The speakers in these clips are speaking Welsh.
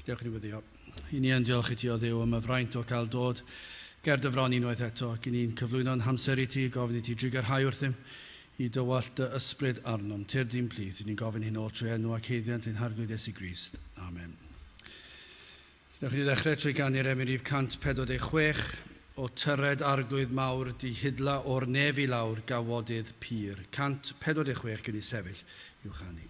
Dewch i ni weddio. I ni yn diolch i ti o Dduw am y fraint o cael dod ger dy fron unwaith eto, ac i ni'n cyflwyno'n hamser i ti, gofyn i ti drugarhau wrthym, i dywallt dy ysbryd arnom, tyrd i'n plith. I ni'n gofyn hyn oll trwy enw ac haeddiant ein Harglwydd Iesu Grist. Amen. Dewch i ni ddechrau trwy ganu'r emyn rhif 146, O tyred Arglwydd mawr di hidla o'r nef i lawr gawodydd pur. 146 gewn ni sefyll i'w chanu.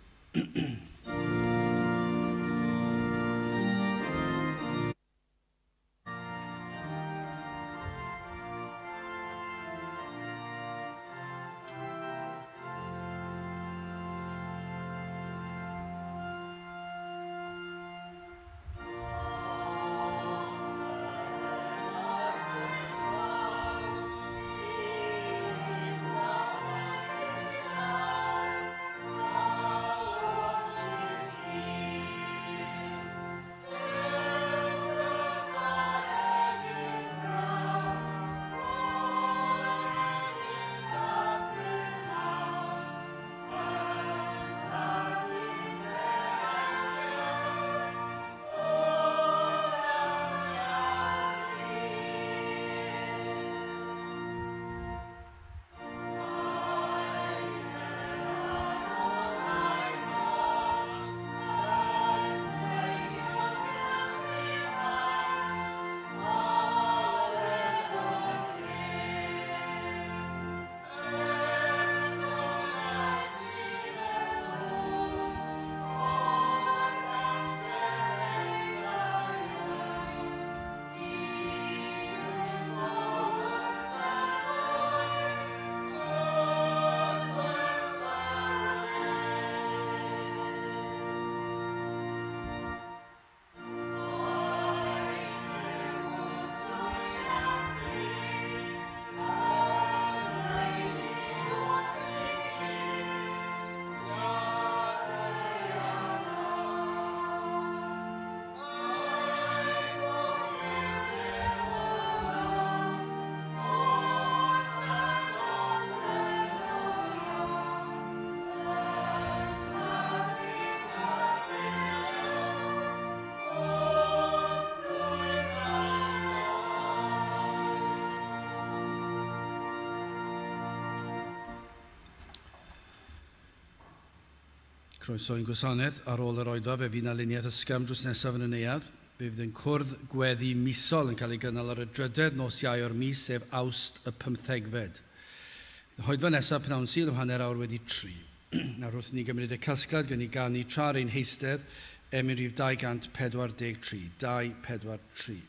Croeso i'n gwasanaeth. Ar ôl yr oedfa, fe fydd 'na luniaeth ysgafn drws nesaf yn y neuadd. Fe fydd yn cwrdd gweddi misol yn cael ei gynnal ar y drydedd nos Iau o'r mis, sef Awst y pymthegfed. Bydd y hoedfa nesaf pnawn Sul am hanner awr wedi tri. Nawr wrth i ni gymryd y casgliad, gawn ni ganu tra ar ein heistedd, emyn rhif 243, 243.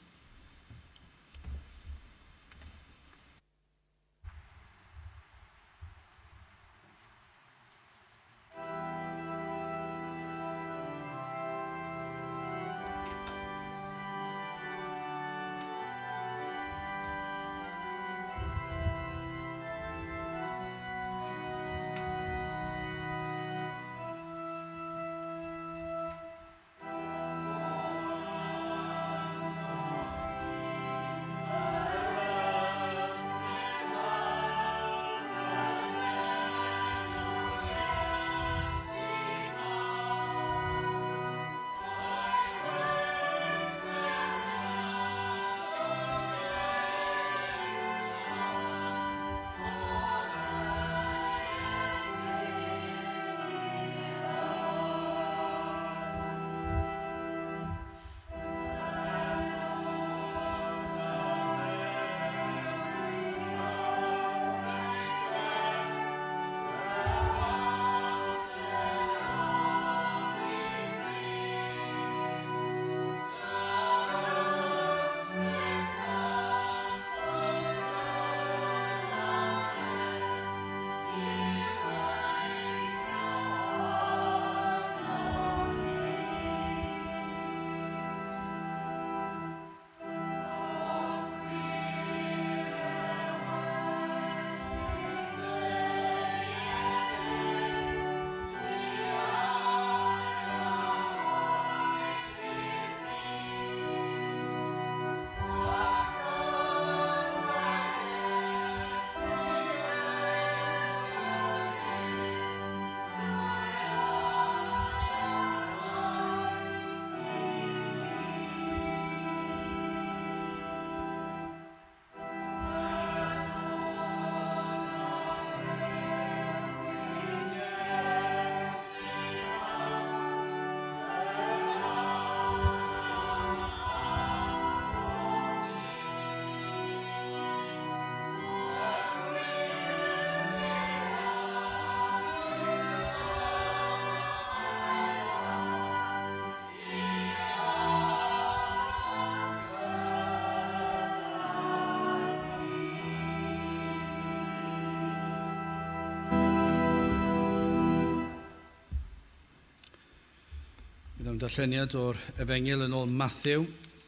Cawn darlleniad o'r Efengyl yn ôl Mathew,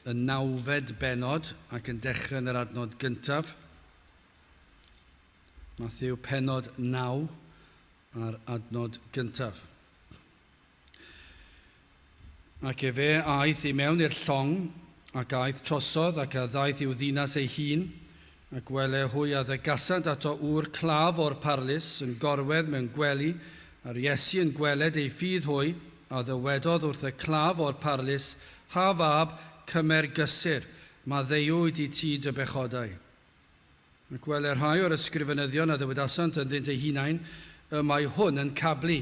y nawfed bennod, ac yn dechrau yn yr adnod gyntaf. Mathew pennod 9 a'r adnod gyntaf. Ac efe aeth i mewn i'r llong, ac aeth trosodd, ac a ddaeth i'w ddinas ei hun, ac wele hwy a ddygasant ato ŵr claf o'r parlys, yn gorwedd mewn gwely, a'r Iesu yn gweled eu ffydd hwy, a ddywedodd wrth y claf o'r parlys, Ha fab, cymer gysur, maddeuwyd i ti dy bechodau. Ac wele rhai o'r ysgrifenyddion a ddywedasant ynddynt eu hunain, Y mae hwn yn cablu.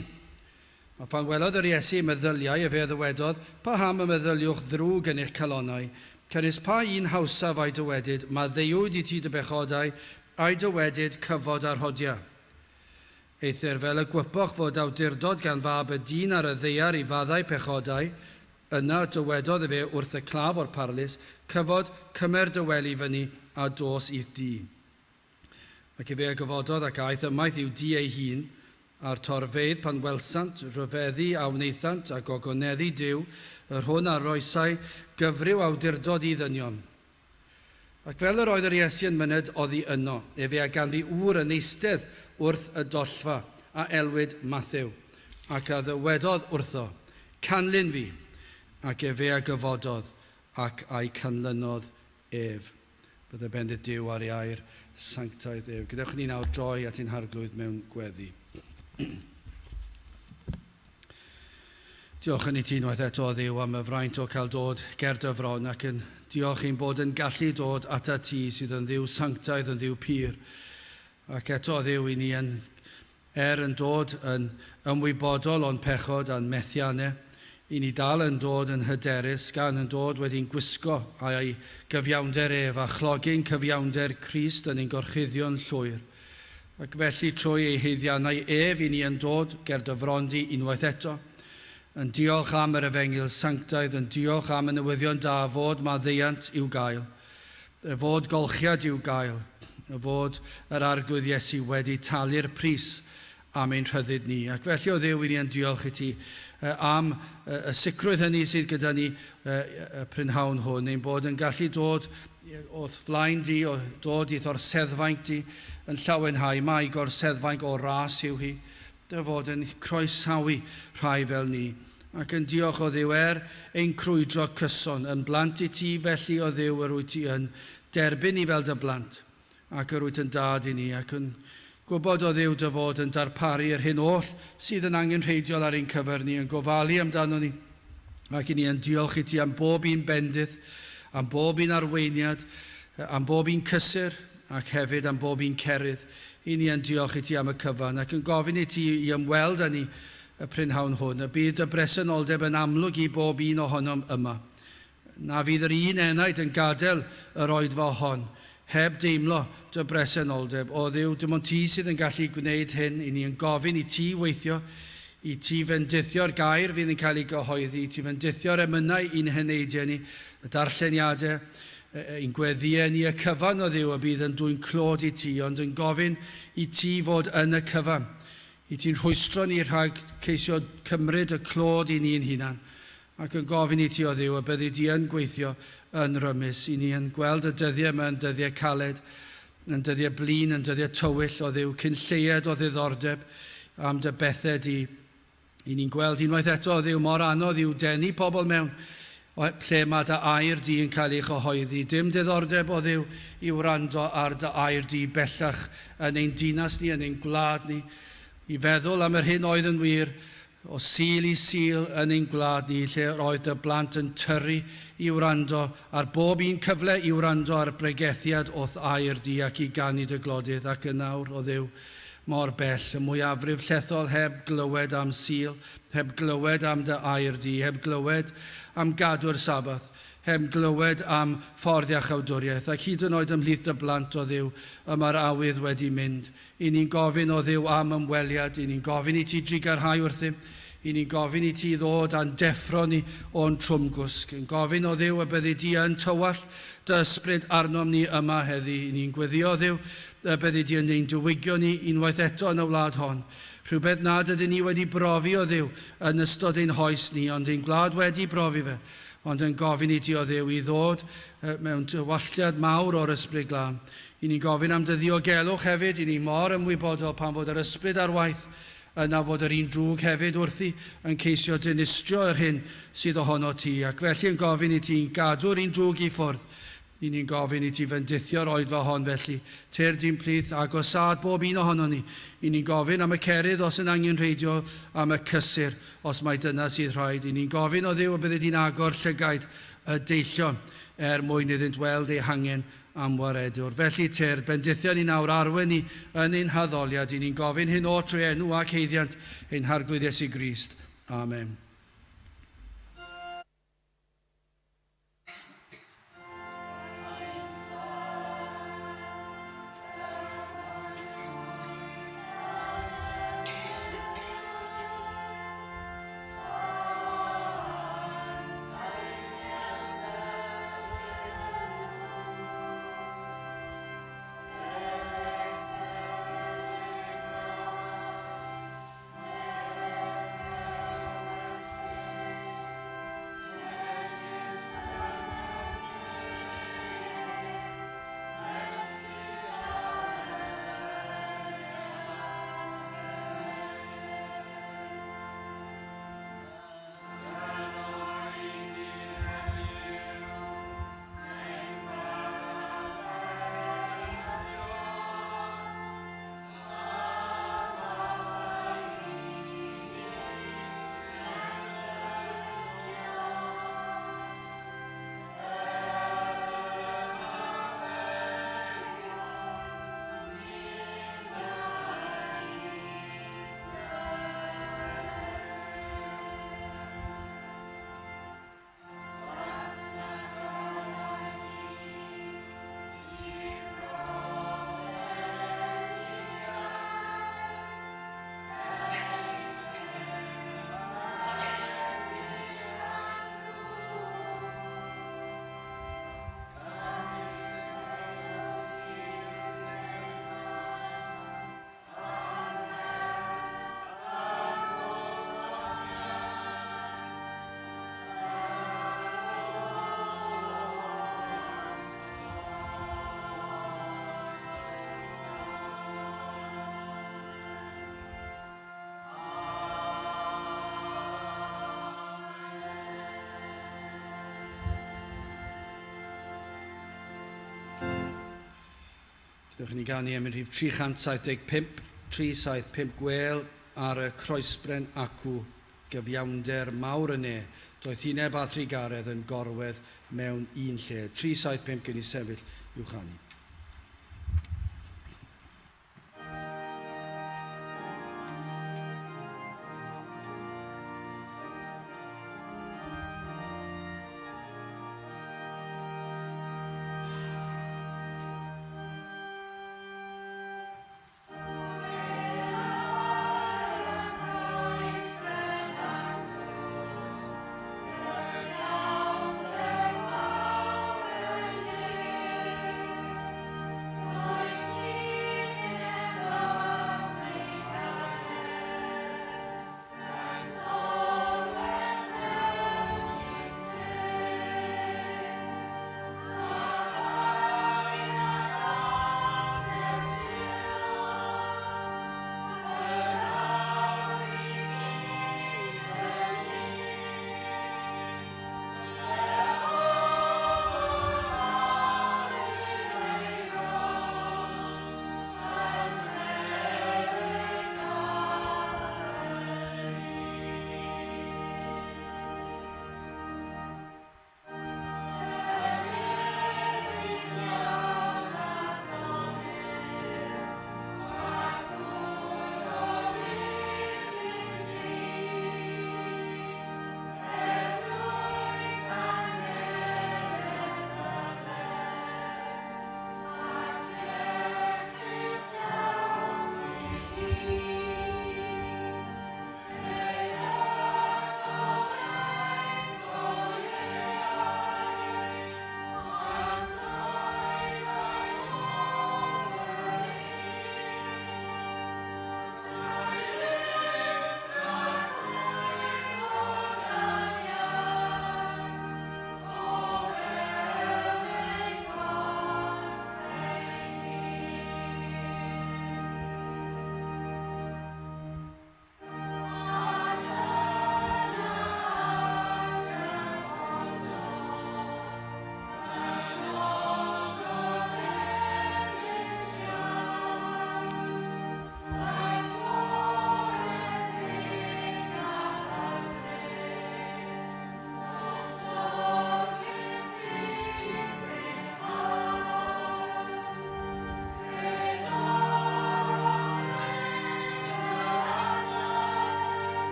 A phan welodd yr Iesu ei meddyliau, efe a ddywedodd, Paham y meddyliwch ddrwg yn eich calonnau? Canys pa un hawsaf a'i dywedyd, Maddeuwyd i ti dy bechodau, a'i dywedyd, Cyfod a rhodia? Eithr fel y gwypoch fod awdurdod gan Fab y dyn ar y ddaear i faddau pechodau, yna dywedodd efe wrth y claf o'r parlys, Cyfod, cymer dy wely fyny, a dos i'th dŷ. Ac efe a gyfododd ac aeth ymaith i'w dŷ ei hun, a'r torfeydd pan welsant, rhyfeddu a wnaethant, a gogoneddu Duw, yr hwn a roesai gyfryw awdurdod i ddynion. Ac fel yr oedd yr Iesu yn myned oddi yno, efe a ganfu ŵr yn eistedd wrth y dollfa, a elwid Mathew, ac a ddywedodd wrtho, Canlyn fi. Ac efe a gyfododd, ac a'i canlynodd ef. Bydde bendith Duw ar ei air sanctaidd ef. Gadewch i ni nawr droi at ein Harglwydd mewn gweddi. Diolch yn i ti unwaith eto, o Dduw, am y fraint o cael dod ger dy fron ac yn diolch ein bod yn gallu dod atat ti sydd yn Dduw sanctaidd, yn Dduw pur. Ac eto, o Dduw, i ni yn, er yn dod yn ymwybodol o'n pechod a'n methiannau, i ni dal yn dod yn hyderus, gan yn dod wedi'n gwisgo â'i gyfiawnder ef, a chlogyn cyfiawnder Crist yn ein gorchuddio'n llwyr. Ac felly trwy ei haeddiannau ef i ni yn dod ger dy fron di unwaith eto, yn diolch am yr efengyl sanctaidd, yn diolch am y newyddion da fod maddeuant i'w gael, y fod golchiad i'w gael, y fod yr Arglwydd Iesu wedi talu'r pris am ein rhyddid ni. Ac felly, o Dduw, i ni yn diolch i ti am y sicrwydd hynny sydd gyda ni y prynhawn hwn, ein bod yn gallu dod o'th flaen di, o dod i'th orseddfainc di, yn llawenhau mai gorseddfainc o ras yw hi, dy fod yn croesawu rhai fel ni, ac yn diolch o Dduw er ein crwydro cyson, yn blant i ti, felly o Dduw yr wyt ti yn derbyn ni fel dy blant, ac yr wyt yn dad i ni, ac yn gwybod o Dduw dy fod yn darparu yr hyn oll sydd yn angenrheidiol ar ein cyfer ni, yn gofalu amdano ni, ac i ni yn diolch i ti am bob un bendith, am bob un arweiniad, am bob un cysur, ac hefyd am bob un cerydd. I ni yn diolch i ti am y cyfan, ac yn gofyn i ti i ymweld â ni y prynhawn hwn, y bydd dy bresenoldeb yn amlwg i bob un ohonom yma. Na fydd yr un enaid yn gadael yr oedfa hon heb deimlo dy bresenoldeb. O Dduw, dim ond ti sydd yn gallu gwneud hyn. I ni yn gofyn i ti weithio, i ti fendithio'r gair fydd yn cael ei gyhoeddi, i ti fendithio'r emynau i'n heneidiau ni, y darlleniadau, ein gweddïau ni, y cyfan o Dduw y bydd yn dwyn clod i ti, ond yn gofyn i ti fod yn y cyfan. I ti'n rhwystro ni rhag ceisio cymryd y clod i ni'n hunan, ac yn gofyn i ti, o Dduw, y byddi di yn gweithio yn rymus. I ni yn gweld y dyddiau yma yn dyddiau caled, yn dyddiau blin, yn dyddiau tywyll, o Dduw, cyn lleied o ddiddordeb am dy bethau di. I ni'n gweld unwaith eto, o Dduw, mor anodd yw denu pobl mewn lle mae dy air di yn cael ei chyhoeddi. Dim diddordeb, o Dduw, i wrando ar dy air di bellach yn ein dinas ni, yn ein gwlad ni, i feddwl am yr hyn oedd yn wir, O Sul i Sul yn ein gwlad ni, lle yr oedd dy blant yn tyrru i wrando ar bob un cyfle i wrando ar bregethiad o'th air di ac i ganu dy glodydd, ac yn awr, o Dduw, mor bell, y mwyafrif llethol heb glywed am Sul, heb glywed am dy air di, heb glywed am gadw'r Sabbath, heb glywed am ffordd iachawdwriaeth, ac hyd yn oed ymhlith dy blant, o Dduw, y mae'r awydd wedi mynd. I ni'n gofyn, o Dduw, am ymweliad. I ni'n gofyn i ti drugarhau wrthym. I ni'n gofyn i ti ddod a'n deffro ni o'n trwmgwsg. Yn gofyn, o Dduw, y byddi di yn tywallt dy ysbryd arnom ni yma heddi. I ni'n gweddio, Dduw, y byddi di yn ein diwygio ni unwaith eto yn y wlad hon. Rhywbeth nad ydyn ni wedi brofi o Dduw yn ystod ein hoes ni, ond ein gwlad wedi brofi fe, ond yn gofyn i ti o Dduw i ddod mewn tywalltiad mawr o'r Ysbryd Glân. I ni'n gofyn am dy ddiogelwch hefyd, i ni mor ymwybodol pan fod yr Ysbryd ar waith, yna fod yr un drwg hefyd wrthi yn ceisio dinistrio yr hyn sydd ohono ti, ac felly yn gofyn i ti'n gadw'r un drwg i ffwrdd. I ni'n gofyn i ti fendithio'r oedfa hon felly, tyrd i'n plith agosâd bob un ohonon ni. I ni'n gofyn am y cerydd os yn angenrheidiol, am y cysur os mai dyna sydd rhaid. I ni'n gofyn o Dduw y byddi di'n agor llygaid y deillion er mwyn iddynt weld eu hangen am waredwr. Felly tyrd, bendithia ni nawr, arwain ni yn ein haddoliad. I ni'n gofyn hyn oll trwy enw ac haeddiant ein Harglwydd Iesu Grist. Amen. Dewch i ni ganu emyn rhif 375, 375 gwel ar y croesbren acw gyfiawnder mawr y ne, doethineb a thrugaredd yn gorwedd mewn un lle. 375 gen i sefyll i'w chanu.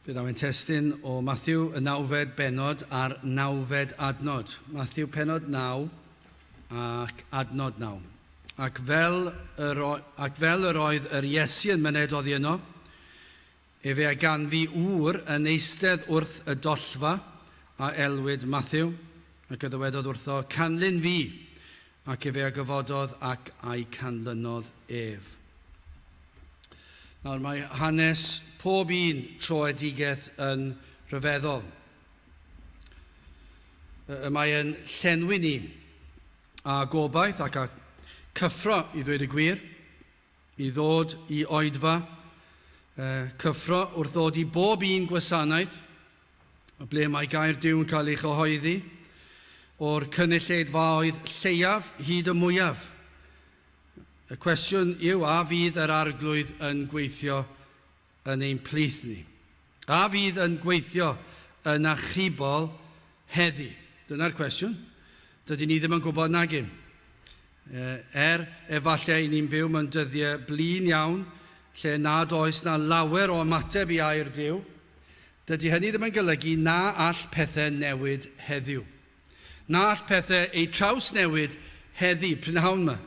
Fe ddaw ein testun o Matthew y nawfed bennod a'r nawfed adnod. Matthew pennod 9 ac adnod 9. Ac fel yr, ac fel yr oedd yr Iesu yn myned oddi yno, efe a ganfu ŵr yn eistedd wrth y dollfa a elwid Matthew, ac y ddywedodd wrtho, Canlyn fi, ac efe a gyfododd ac a'i canlynodd ef. Nawr mae hanes pob un troedigaeth yn rhyfeddol. Y mae yn llenwi ni â gobaith ac â cyffro, i ddweud y gwir, i ddod i oedfa, cyffro wrth ddod i bob un gwasanaeth, ble mae gair Duw yn cael ei chyhoeddi, o'r cynulleidfaoedd lleiaf hyd y mwyaf. Y cwestiwn yw a fydd yr Arglwydd yn gweithio yn ein plith ni? A fydd yn gweithio yn achubol heddi? Dyna'r cwestiwn. Dydyn ni ddim yn gwybod nag un. Er efallai i ni'n byw mewn dyddiau blin iawn, lle nad oes na lawer o ymateb i air Duw, dydy hynny ddim yn golygu na all pethau newid heddiw. Na all pethau eu trawsnewid heddi, prynhawn yma.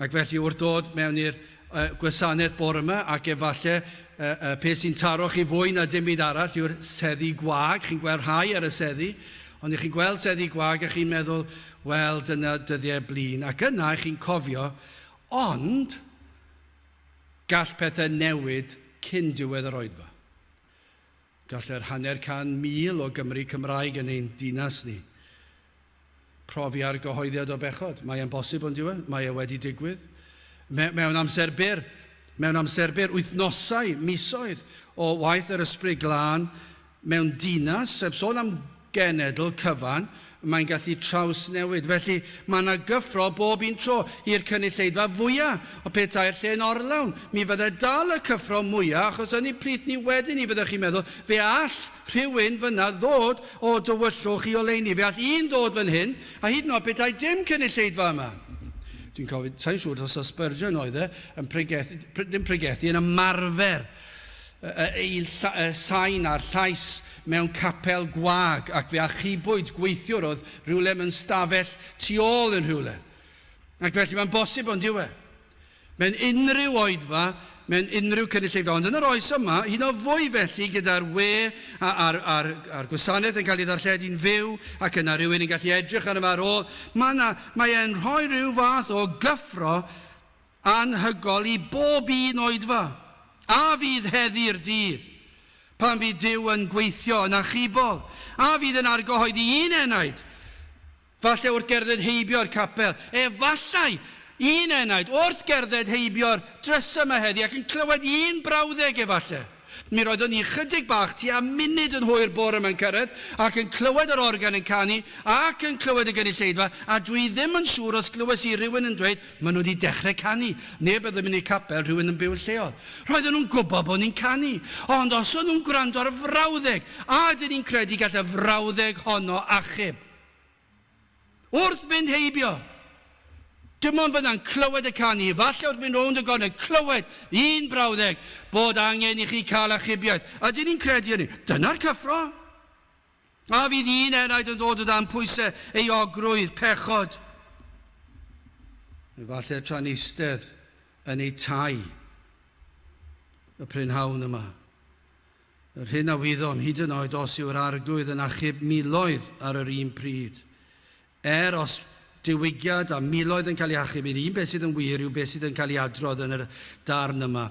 Ac felly wrth dod mewn i'r uh, gwasanaeth bore yma, ac efallai uh, uh, peth sy'n taro chi fwy na dim byd arall yw'r seddi gwag. Chi'n gweld rhai ar y seddi, ond i chi'n gweld seddi gwag a chi'n meddwl, wel, dyna dyddiau blin. Ac yna chi'n cofio, ond gall pethau newid cyn diwedd yr oedfa. Gall yr 500,000 o Gymry Cymraeg yn ein dinas ni profi argyhoeddiad o bechod. Mae e'n bosib ond yw e? Mae e wedi digwydd. Mewn amser byr, mewn amser byr, wythnosau, misoedd o waith yr Ysbryd Glân mewn dinas, heb sôn am genedl cyfan, mae'n gallu trawsnewid. Felly mae yna gyffro bob un tro i'r cynulleidfa fwyaf. O petai'r lle'n orlawn, mi fydde dal y cyffro mwyaf, achos yn ei plith ni wedyn ni fyddech chi'n meddwl, fe all rhywun fyna ddod o dywyllwch i oleuni. Fe all un ddod fan hyn, a hyd yn oed petai dim cynulleidfa yma. Dwi'n cofio, sa'n siŵr os Spurgeon oedd e, yn pregethu, ddim pregethu, yn ymarfer ei sain a'r llais mewn capel gwag, ac fe achubwyd gweithiwr oedd rhywle mewn stafell tu ôl yn rhywle. Ac felly mae'n bosib ond yw e. Mewn unrhyw oedfa, mewn unrhyw cynulleidfa. Ond yn yr oes yma, hyd yn oed fwy felly gyda'r we a'r, a'r, a'r gwasanaeth yn cael ei ddarlledu'n fyw ac yna rhywun yn gallu edrych arno fe ar ôl, mae, yna, mae e'n rhoi rhyw fath o gyffro anhygol i bob un oedfa. A fydd heddi'r dydd, pan fydd Duw yn gweithio yn achubol, a fydd yn argyhoeddi un enaid, falle wrth gerdded heibio'r capel, efallai un enaid wrth gerdded heibio'r drysau yma heddi ac yn clywed un brawddeg efallai. Mi roeddwn ni chydig bach tua munud yn hwyr bore yma'n cyrraedd ac yn clywed yr organ yn canu ac yn clywed y gynulleidfa, a dwi ddim yn siŵr os glywes i rywun yn dweud maen nhw wedi dechrau canu. Neb oedd yn mynd i'r capel, rhywun yn byw yn lleol. Roedden nhw'n gwybod bod ni'n canu, ond os o'n nhw'n gwrando ar y frawddeg, a ydyn ni'n credu gall y frawddeg honno achub? Wrth fynd heibio, dim ond fyddai'n clywed y canu, falle wrth mynd rownd y gornel, clywed un brawddeg bod angen i chi cael achubiaeth. Ydyn ni'n credu hynny? Dyna'r cyffro. A fydd un enaid yn dod o dan pwysau euogrwydd, pechod. Efallai tra'n eistedd yn ei tai y prynhawn yma. Yr hyn a wyddom, hyd yn oed os yw'r Arglwydd yn achub miloedd ar yr un pryd. Er os diwygiad a miloedd yn cael ei achub, yr un beth sydd yn wir yw beth sydd yn cael ei adrodd yn yr darn yma,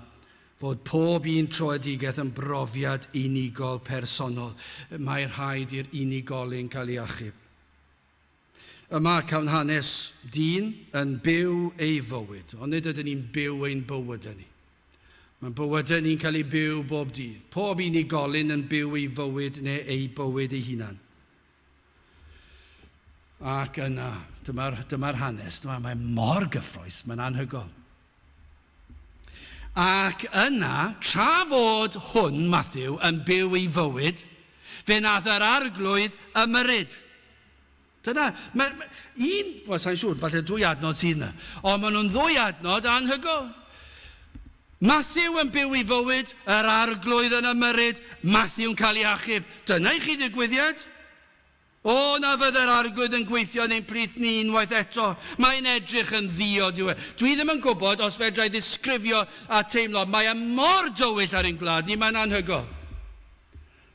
fod pob un troedigaeth yn brofiad unigol personol. Mae rhaid i'r unigolyn cael ei achub. Yma cawn hanes dyn yn byw ei fywyd, ond nid ydyn ni'n byw ein bywydau ni. Mae'n bywydau ni'n cael ei byw bob dydd. Pob unigolyn yn byw ei fywyd neu ei bywyd ei hunan. Ac yna, dyma'r dyma hanes, dyma, mae mor gyffroes, mae'n anhygol. Ac yna, tra fod hwn, Matthew, yn byw ei fywyd, fe nath yr Arglwydd ymyrryd. Dyna, mae, mae, un, wel sa'n siŵr, falle dwy adnod sydd yna, ond maen nhw'n ddwy adnod anhygol. Matthew yn byw i fywyd, yr arglwydd yn ymyrryd, Matthew'n cael ei achub. Dyna i chi ddigwyddiad. O, na fydde'r arglwydd yn gweithio yn ein plith ni unwaith eto. Mae'n edrych yn ddiod, yw e. Dwi ddim yn gwybod os fedra i ddisgrifio a teimlo. Mae e mor dywyll ar ein gwlad ni, mae'n anhygoel.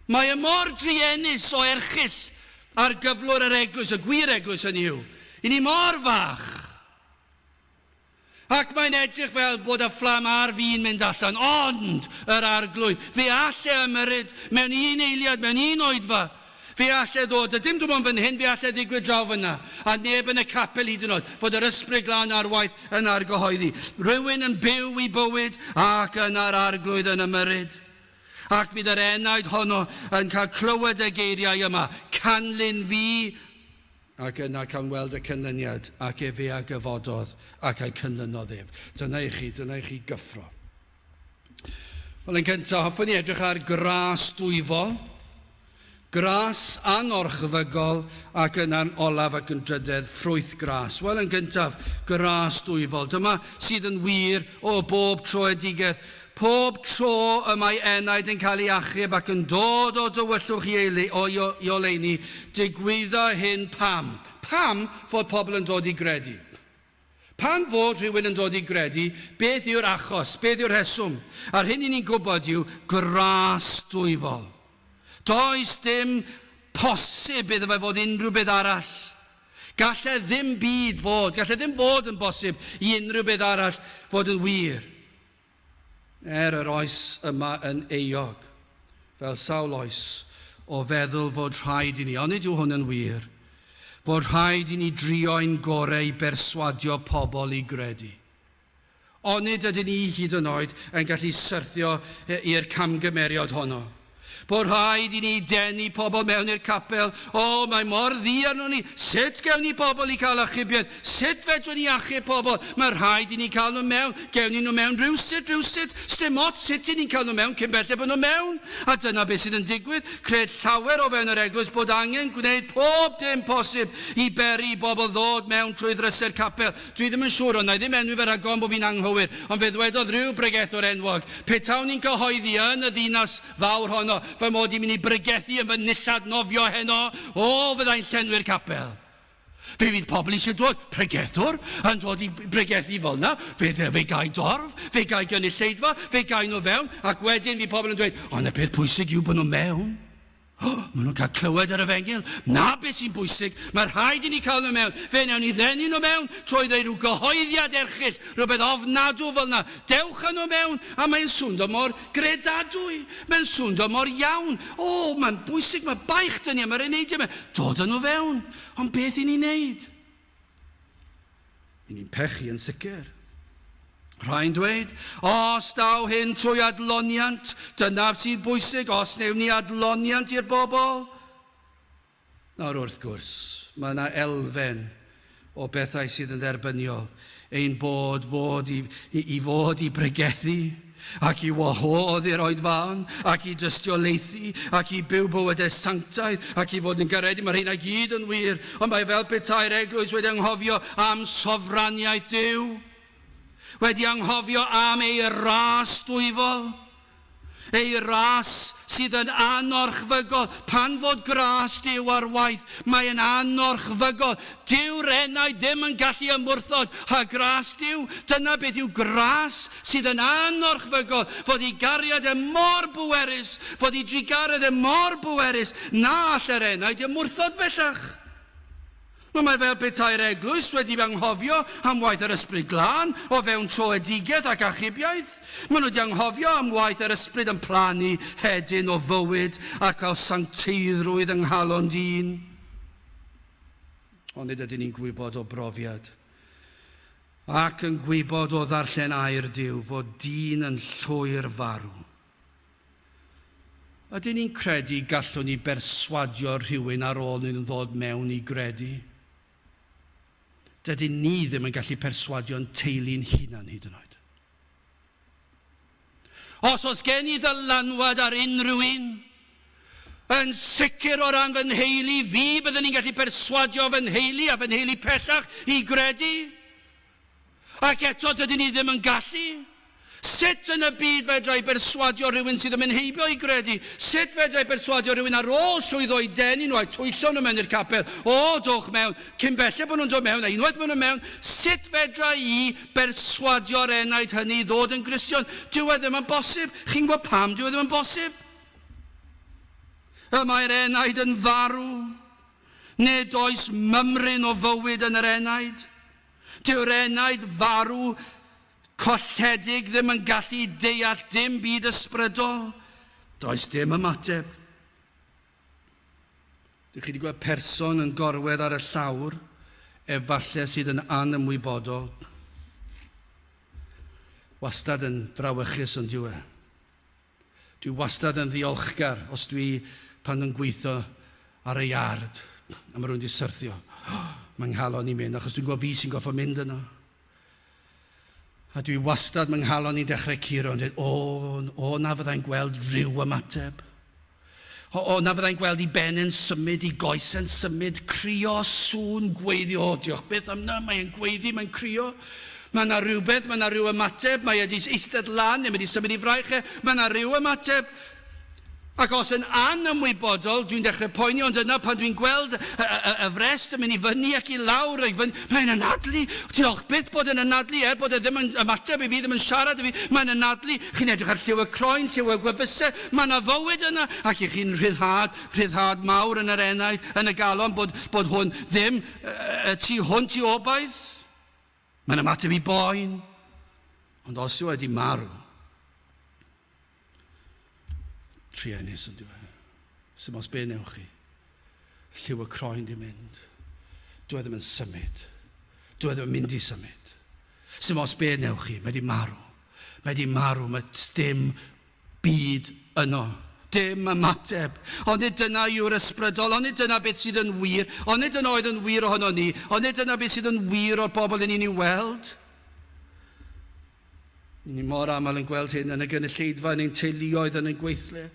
Mae e mor druenus o erchyll ar gyflwr yr eglwys, y gwir eglwys yn yw. I ni mor fach. Ac mae'n edrych fel bod y fflam ar fin mynd allan, ond yr arglwydd, fe all e ymyrryd mewn un eiliad, mewn un oedfa. Fe all e ddod, a dim dim ond fan hyn, fe all e ddigwydd draw fyna, a neb yn y capel hyd yn oed, fod yr ysbryd glân ar waith yn argyhoeddi. Rhywun yn byw i bywyd ac yna'r arglwydd yn ymyrryd. Ac fydd yr enaid honno yn cael clywed y geiriau yma, canlyn fi, Ac yna cawn weld y canlyniad, ac efe a gyfododd, ac a'i cynlynodd ef. Dyna i chi, dyna i chi gyffro. Wel, yn gyntaf, hoffwn i edrych ar gras dwyfol, gras anorchfygol, ac yna'n olaf ac yn drydedd, ffrwyth gras. Wel, yn gyntaf, gras dwyfol. Dyma sydd yn wir o bob troedigaeth. Pob tro y mae enaid yn cael ei achub ac yn dod o dywyllwch i, eili, o, i, i oleuni, digwydda hyn pam? Pam fod pobl yn dod i gredu? Pan fod rhywun yn dod i gredu, beth yw'r achos, beth yw'r rheswm? A'r hyn i ni'n gwybod yw gras dwyfol. Does dim posib iddo fe fod unrhyw beth arall. Gallai ddim byd fod, gallai ddim fod yn bosib i unrhyw beth arall fod yn wir. Er yr oes yma yn euog, fel sawl oes, o feddwl fod rhaid i ni, onid yw hwn yn wir, fod rhaid i ni drio ein gorau i berswadio pobl i gredu. Onid ydyn ni hyd yn oed yn gallu syrthio i'r camgymeriad honno? Bod rhaid i ni denu pobl mewn i'r capel. O, mae mor ddu arnon ni. Sut gewn ni pobl i cael achubiaeth? Sut fedrwn ni achub pobl? Mae rhaid i ni cael nhw mewn. Gewn ni nhw mewn rhywsut, rhywsut. Sdim ots sut i ni'n cael nhw mewn cyn belled bod nhw mewn. A dyna beth sydd yn digwydd. Cred llawer o fewn yr eglwys bod angen gwneud pob dim posib i beri i bobl ddod mewn trwy ddrysau'r capel. Dwi ddim yn siŵr, ond na i ddim enwi fe rhag ofn bod fi'n anghywir, ond fe ddwedodd rhyw bregethwr enwog, petawn i'n cyhoeddi yn y ddinas fawr honno fy mod i'n mynd i bregethu yn fy nillad nofio heno, o, fyddai'n llenwi'r capel. Fe fydd pobl eisiau dod, pregethwr yn dod i bregethu fel yna, fe, fe gai dorf, fe gai gynulleidfa, fe gai nhw fewn, ac wedyn fydd pobl yn dweud, ond y peth pwysig yw bod nhw mewn. O, maen nhw'n cael clywed yr efengyl. Na beth sy'n bwysig. Mae rhaid i ni cael nhw mewn. Fe wnawn ni ddenu nhw mewn trwy ddweud rhyw gyhoeddiad erchyll, rhywbeth ofnadw fel yna. Dewch â nhw mewn, a mae'n swndo mor gredadwy. Mae'n swndo mor iawn. O, mae'n bwysig, mae baich dyn ni am yr eneidiau yma. Dod â nhw fewn. Ond beth i ni'n neud? I ni'n pechu yn sicr. Rhai'n dweud, os daw hyn trwy adloniant, dyna sy'n bwysig, os wnewn ni adloniant i'r bobl. Nawr wrth gwrs, mae yna elfen o bethau sydd yn dderbyniol, ein bod fod i, i, i fod i bregethu ac i wahodd i'r oedfaon, ac i dystiolaethu, ac i byw bywydau sanctaidd, ac i fod yn garedig. Mae rheina gyd yn wir, ond mae fel petai'r eglwys wedi anghofio am sofraniaeth Duw, wedi anghofio am ei ras dwyfol, ei ras sydd yn anorchfygol. Pan fod gras Duw ar waith, mae'n anorchfygol. Dyw'r enaid ddim yn gallu ymwrthod â gras Duw. Dyna beth yw gras sydd yn anorchfygol, fod ei gariad e mor bwerus, fod ei drugaredd e mor bwerus, na all yr enaid ymwrthod bellach. Wel, mae fel petai'r eglwys wedi anghofio am waith yr Ysbryd Glân o fewn troedigaeth ac achubiaeth. Maen nhw wedi anghofio am waith yr Ysbryd yn plannu hedyn o fywyd ac o sancteiddrwydd yng nghalon dyn. Ond nid ydyn ni'n gwybod o brofiad ac yn gwybod o ddarllen air Duw fod dyn yn llwyr farw. Ydyn ni'n credu gallwn ni berswadio rhywun ar ôl nhw'n ddod mewn i gredu? Dydyn ni ddim yn gallu perswadio'n teulu'n hunan hyd yn oed. Os oes gen i ddylanwad ar unrhyw un, yn sicr o ran fy nheulu fi, byddwn ni'n gallu perswadio fy nheulu a fy nheulu pellach i gredu. Ac eto dydyn ni ddim yn gallu. Sut yn y byd fedra i berswadio rhywun sydd yn mynd heibio i gredu? Sut fedra i berswadio rhywun ar ôl llwyddo i denu nhw a'u twyllo nhw mewn i'r capel? O, dowch mewn! Cyn belled bod nhw'n dod mewn, a unwaith maen nhw mewn, sut fedra i berswadio'r enaid hynny i ddod yn Gristion? Dyw e ddim yn bosib. Chi'n gwybod pam dyw e ddim yn bosib? Y mae'r enaid yn farw. Nid oes mymryn o fywyd yn yr enaid. Dyw'r enaid farw colledig ddim yn gallu deall dim byd ysbrydol. Does dim ymateb. Dych chi wedi gweld person yn gorwedd ar y llawr, efallai sydd yn anymwybodol. Wastad yn frawychus ond yw e. Dwi wastad yn ddiolchgar os dwi pan yn gweithio ar y iard a mae rhywun wedi syrthio. Mae nghalon i'n mynd achos dwi'n gwybod fi sy'n gorfod mynd yno. A dwi wastad, mae nghalon i'n dechrau curo yn dweud, o, o, na fyddai'n gweld rhyw ymateb. O, o, na fyddai'n gweld i ben yn symud, i goes yn symud, crio, sŵn, gweiddi, o, diolch byth am na, mae'n gweiddi, mae'n crio. Mae yna rhywbeth, mae yna rhyw ymateb, mae wedi eistedd lan, neu mae wedi symud i fraich e, mae yna rhyw ymateb. Ac os yn anymwybodol, dwi'n dechrau poeni, ond yna pan dwi'n gweld y, y, y, y frest yn mynd i fyny ac i lawr, i fyny, mae'n anadlu. Diolch byth bod yn anadlu, er bod e ddim yn ymateb i fi, ddim yn siarad i fi, mae'n anadlu. Chi'n edrych ar lliw y croen, lliw y gwefusau, mae yna fywyd yna, ac i chi'n rhyddhad, rhyddhad mawr yn yr enaid, yn y galon, bod, bod hwn ddim y tu hwnt i obaith. Mae'n ymateb i boen, ond os yw wedi marw, Truenus yn dyw e. Sdim ots be newch chi. Lliw y croen di mynd. Dwi e ddim yn symud. Dwi e ddim yn mynd i symud. Sdim ots be newch chi. Mae di marw. Mae di marw. Mae dim byd yno. Dim ymateb. Onid dyna yw'r ysbrydol? Onid dyna beth sydd yn wir? Onid dyna oedd yn wir ohono ni? Onid dyna beth sydd yn wir o'r bobl yn ni'n ei weld? Ni mor aml yn gweld hyn yn y gynulleidfa, yn ein teuluoedd, yn ein gweithle.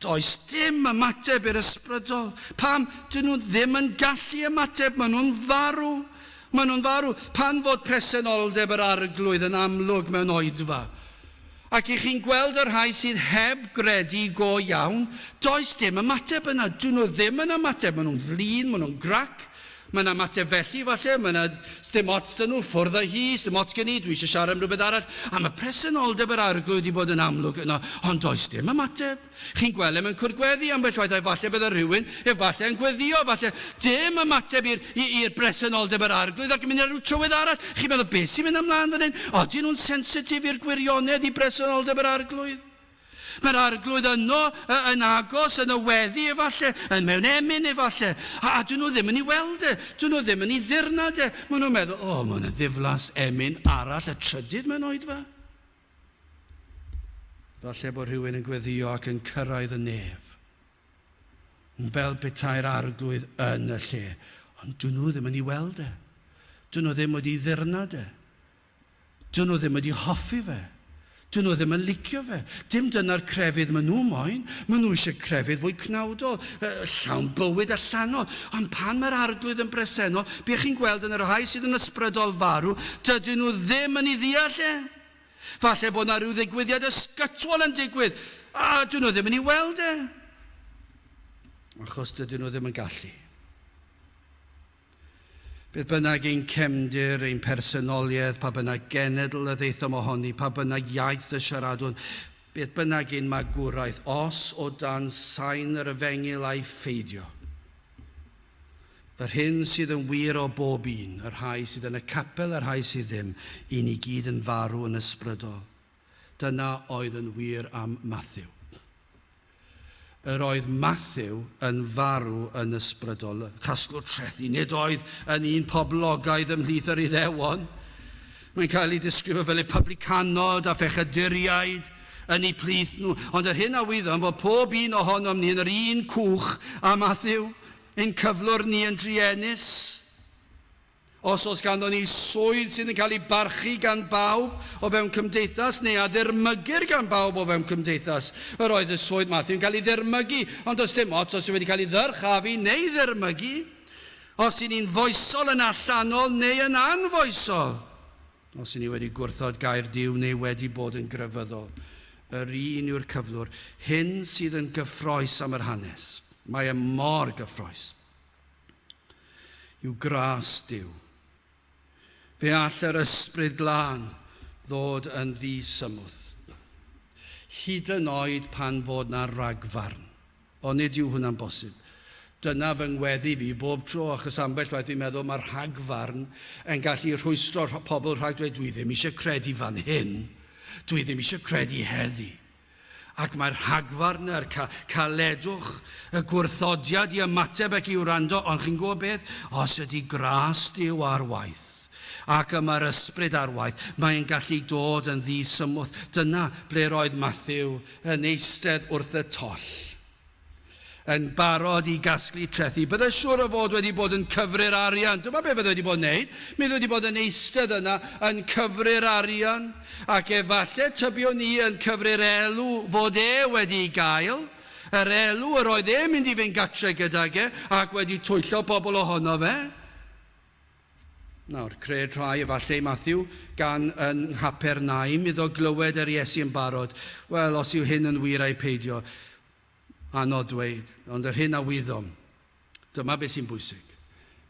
Does dim ymateb i'r ysbrydol. Pam? Dyn nhw ddim yn gallu ymateb, maen nhw'n farw. Maen nhw'n farw. Pan fod presenoldeb yr arglwydd yn amlwg mewn oedfa, ac i chi'n gweld y rhai sydd heb gredu go iawn, does dim ymateb yna. Dyn nhw ddim yn ymateb. Maen nhw'n flin, maen nhw'n grac, Mae 'na ymateb felly, falle, mae 'na, sdim ots 'da nhw, ffwrdd â hi, sdim ots gen i, dwi eisiau siarad am rhywbeth arall. A mae presenoldeb yr Arglwydd wedi bod yn amlwg yno, ond does dim ymateb. Chi'n gweld e mewn cwrdd gweddi ambell waith, efallai bydde rhywun, efallai yn gweddio, efallai dim ymateb i'r i'r bresenoldeb yr Arglwydd ac yn mynd ar ryw trywydd arall. Chi'n meddwl, beth sy'n mynd ymlaen fan hyn? Odyn nhw'n sensitif i'r gwirionedd, i bresenoldeb yr Arglwydd? Mae'r Arglwydd yno, yn agos, yn y weddi efallai, yn mewn emyn efallai, a, a dyn nhw ddim yn ei weld e, dyn nhw ddim yn ei ddirnad e. Maen nhw'n meddwl, o, oh, mae hwnna'n ddiflas emyn arall, y trydydd mewn oedfa. Falle bod rhywun yn gweddio ac yn cyrraedd y nef. Fel petai'r Arglwydd yn y lle. Ond dyn nhw ddim yn ei weld e. Dyn nhw ddim wedi ddirnad e. Dyn nhw ddim wedi hoffi fe. Dyn nhw ddim yn licio fe. Dim dyna'r crefydd maen nhw moyn. Maen nhw eisiau crefydd fwy cnawdol, llawn bywyd allanol. Ond pan mae'r Arglwydd yn bresennol, be chi'n gweld yn y rhai sydd yn ysbrydol farw, dydyn nhw ddim yn ei ddeall e. Falle bod na rhyw ddigwyddiad ysgytwol yn digwydd, a dyn nhw ddim yn ei weld e. Achos dydyn nhw ddim yn gallu. Beth bynnag ein cefndir, ein personoliaeth, pa bynnag genedl y ddaethom ohoni, pa bynnag iaith y siaradwn, beth bynnag ein magwraeth, os o dan sain yr efengyl a'i pheidio. Yr hyn sydd yn wir o bob un, y rhai sydd yn y capel a'r rhai sydd ddim, i ni gyd yn farw yn ysbrydol. Dyna oedd yn wir am Matthew. Yr oedd Mathew yn farw yn ysbrydol, casglwr trethi, nid oedd yn un poblogaidd ymhlith yr Iddewon. Mae'n cael ei disgrifio fel y publicanod a phechaduriaid yn eu plith nhw. Ond yr hyn a wyddom fod pob un ohonom ni yn yr un cwch â Mathew, ein cyflwr ni yn druenus. Os oes ganddon ni swydd sydd yn cael ei barchu gan bawb o fewn cymdeithas neu a ddirmygir gan bawb o fewn cymdeithas, yr oedd y swydd Matthew yn cael ei ddirmygu, ond does dim ots os yw wedi cael ei ddyrchafu neu ddirmygu, os y'n ni'n foesol yn allanol neu yn anfoesol. Os y'n ni wedi gwrthod gair Duw neu wedi bod yn grefyddol, yr un yw'r cyflwr. Hyn sydd yn gyffrous am yr hanes. Mae e mor gyffrous. Yw gras Duw. Fe all yr ysbryd glân ddod yn ddisymwth. Hyd yn oed pan fod na ragfarn. Ond nid yw hwnna'n bosib. Dyna fy ngweddi fi bob tro, achos ambell waith fi'n meddwl mae'r rhagfarn yn gallu rhwystro pobl rhag dweud dwi ddim eisiau credu fan hyn, dwi ddim eisiau credu heddi. Ac mae'r rhagfarn, yr ca caledwch, y gwrthodiad i ymateb ac i wrando, ond chi'n gwybod beth? Os ydy gras Duw ar waith, ac y mae'r ysbryd ar waith, mae'n gallu dod yn ddisymwth. Dyna ble roedd Matthew yn eistedd wrth y toll, yn barod i gasglu trethi. Bydde siŵr o fod wedi bod yn cyfri'r arian. Dyma be fydde wedi bod yn neud. Mi fydde wedi bod yn eistedd yna yn cyfri'r arian. Ac efallai tybiwn ni yn cyfri'r elw fod e wedi ei gael. Yr elw yr oedd e'n mynd i fynd gatre gydag e ac wedi twyllo pobl ohono fe. Nawr, cred rhai, efallai, Matthew, gan yn Nghapernaum iddo glywed yr Iesu yn barod. Wel, os yw hyn yn wir ai peidio, anodd dweud. Ond yr hyn a wyddom, dyma beth sy'n bwysig.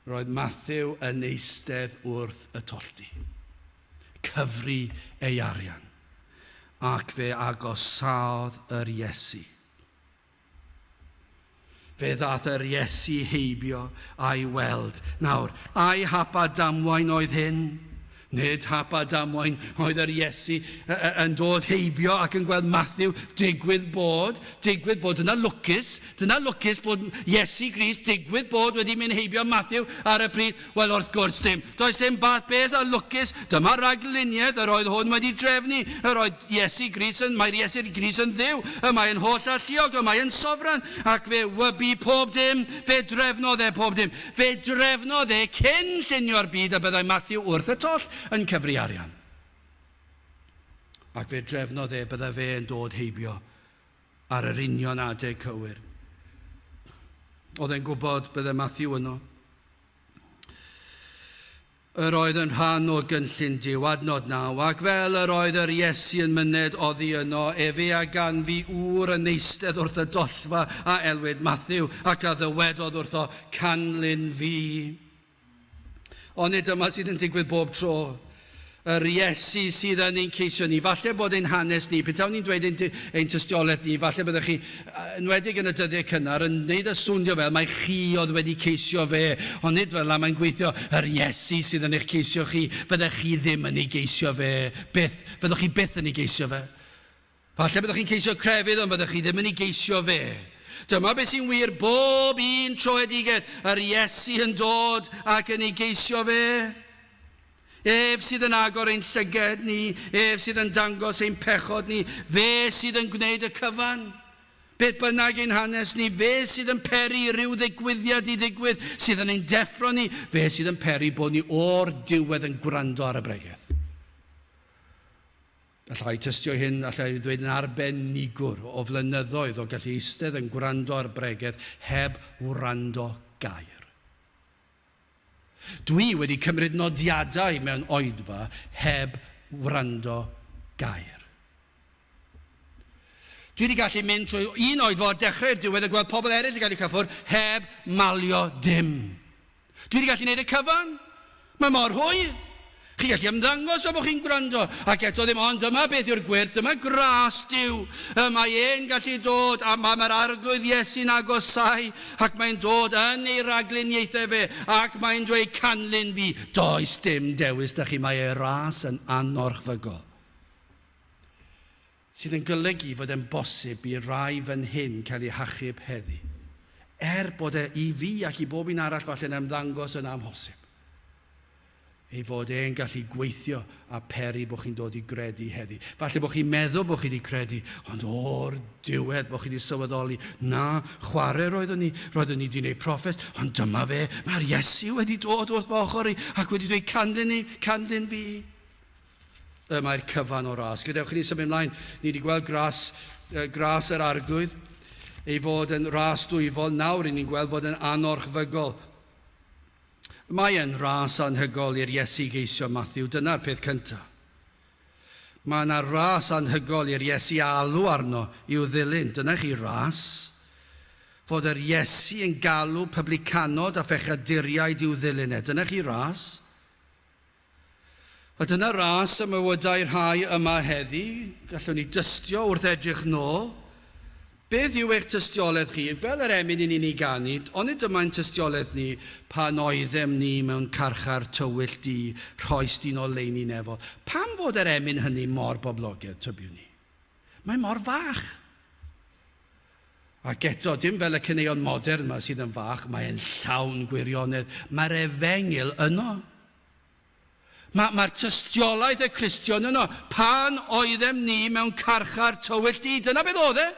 Roedd Matthew yn eistedd wrth y tollty, cyfri ei arian, ac fe agosaodd yr Iesu. Fe ddaeth yr Iesu heibio a'i weld. Nawr, ai hap a damwain oedd hyn? Nid hap a damwain oedd yr Iesu yn dod heibio ac yn gweld Matthew. Digwydd bod, digwydd bod, dyna lwcus, dyna lwcus bod Iesu Grist digwydd bod wedi mynd heibio Matthew ar y pryd. Wel, wrth gwrs dim. Does dim bath beth a lwcus. Dyma ragluniaeth yr oedd hwn wedi drefnu. Yr oedd Iesu Grist yn, mae'r Iesu Grist yn Dduw, y mae yn holl alluog, y mae yn sofran, ac fe wybu pob dim, fe drefnodd e pob dim. Fe drefnodd e cyn llunio'r byd a byddai Matthew wrth y toll yn cyfri arian. Ac fe drefnodd e byddai fe yn dod heibio ar yr union adeg cywir. Oedd e'n gwybod bydde Matthew yno. Yr oedd yn rhan o gynllun Duw, adnod 9, ac fel yr oedd yr Iesu yn myned oddi yno, efe a ganfu ŵr yn eistedd wrth y dollfa a elwid Matthew, ac a ddywedodd wrtho, Canlyn fi. Onid dyma sydd yn digwydd bob tro? Yr Iesu sydd yn ein ceisio ni. Falle bod ein hanes ni, petawn ni'n dweud ein, ein tystiolaeth ni, falle byddech chi, enwedig yn y dyddiau cynnar, yn gwneud y swnio fel mai chi oedd wedi ceisio fe, ond nid fel 'na mae'n gweithio. Yr Iesu sydd yn eich ceisio chi, fyddech chi ddim yn ei geisio fe byth. Fyddwch chi byth yn ei geisio fe. Falle byddwch chi'n ceisio crefydd, ond fyddwch chi ddim yn ei geisio fe. Dyma beth sy'n wir bob un troedigaeth, yr Iesu yn dod ac yn ei geisio fe. Ef sydd yn agor ein llyged ni, ef sydd yn dangos ein pechod ni, fe sydd yn gwneud y cyfan. Beth bynnag ein hanes ni, fe sydd yn peri rhyw ddigwyddiad i ddigwydd sydd yn ein deffro ni, fe sydd yn peri bod ni o'r diwedd yn gwrando ar y bregeth. Alla i tystio hyn, alla i ddweud yn arbenigwr o flynyddoedd o gallu eistedd yn gwrando ar bregeth heb wrando gair. Dwi wedi cymryd nodiadau mewn oedfa heb wrando gair. Dwi wedi gallu mynd trwy un oedfa o'r dechrau i'r diwedd a gweld pobl eraill yn cael eu cyffwrdd heb malio dim. Dwi wedi gallu gwneud y cyfan. Mae mor rhwydd. Chi'n gallu ymddangos fel bod chi'n gwrando, ac eto ddim, ond dyma beth yw'r gwyrth, dyma gras Duw. Y mae e'n gallu dod, a mae'r Arglwydd Iesu'n agosau, ac mae'n dod yn ei ragluniaethau fe, ac mae'n dweud, canlyn fi. Does dim dewis da chi, mae ei ras yn anorchfygol. Sydd yn golygu fod e'n bosib i rai fan hyn cael eu hachub heddi. Er bod e i fi ac i bob un arall falle'n ymddangos yn amhosib. Ei fod e'n gallu gweithio a peri bod chi'n dod i gredu heddi. Falle bod chi'n meddwl bod chi wedi credu, ond o'r diwedd bod chi wedi sylweddoli, na, chwarae roeddwn ni, roeddwn ni wedi gwneud proffes, ond dyma fe, mae'r Iesu wedi dod wrth fy ochr i ac wedi dweud canlyn ni, canlyn fi. Y mae'r cyfan o ras. Gadewch i ni symud ymlaen. Ni wedi gweld gras, gras yr Arglwydd, ei fod yn ras dwyfol. Nawr, ni'n gweld bod yn anorchfygol. Mae e'n ras anhygol i'r Iesu geisio Matthew, dyna'r peth cyntaf. Mae yna ras anhygol i'r Iesu alw arno i'w ddilyn. Dyna chi ras. Fod yr Iesu yn galw publicanod a phechaduriaid i'w ddilyn e. Dyna chi ras. A dyna ras y mywydau rhai yma heddi. Gallwn ni dystio wrth edrych nôl. Beth yw eich tystiolaeth chi? Fel yr emyn i ni'n ei ganu, onid dyma'n tystiolaeth ni pan oeddem ni mewn carchar tywyll du, rhoes di'n oleuni nefol. Pam fod yr emyn hynny mor boblogaidd, tybiwn ni? Mae mor fach. Ac eto, dim fel y caneuon modern yma sydd yn fach, mae'n llawn gwirionedd. Mae'r efengyl yno. Mae'r ma tystiolaeth y Cristion yno. Pan oeddem ni mewn carchar tywyll du, dyna beth oedd e.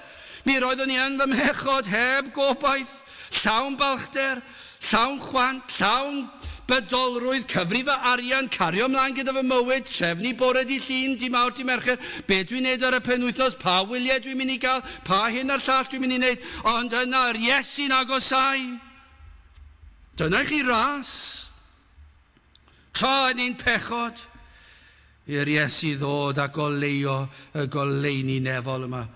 Mi roeddwn ni yn fy mhechod heb gobaith, llawn balchder, llawn chwant, llawn bydolrwydd, cyfri fy arian, cario ymlaen gyda fy mywyd, trefnu bore di llun, di mawr, di mercher, be dwi'n neud ar y penwythnos, pa wyliau dwi'n mynd i gael, pa hyn a'r llall dwi'n mynd i wneud, ond yna yr Iesu'n agosau. Dyna chi ras. Tra yn ein pechod, i'r Iesu ddod a goleuo y goleuni nefol yma.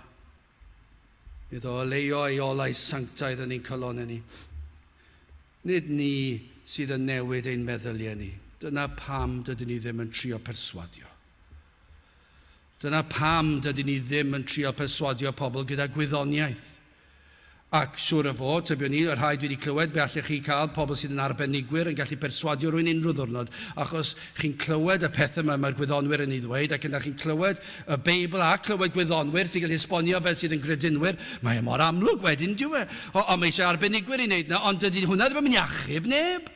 Iddo oleuo ei olau sanctaidd yn ein calonnau ni. Nid ni sydd yn newid ein meddyliau ni. Dyna pam dydyn ni ddim yn trio perswadio. Dyna pam dydyn ni ddim yn trio perswadio pobl gyda gwyddoniaeth. Ac siŵr o fod, tybiwn ni, y rhai dwi wedi clywed, fe allech chi cael pobl sydd yn arbenigwyr yn gallu perswadio rhywun unrhyw ddwrnod, achos chi'n clywed y pethau yma mae'r gwyddonwyr yn ei ddweud, ac yna chi'n clywed y Beibl a clywed gwyddonwyr sy'n gallu esbonio fel sydd yn gredinwyr. Mae e mor amlwg wedyn, dyw e? O, o mae eisiau arbenigwyr i wneud na, ond dydy hwnna ddim yn mynd i achub neb.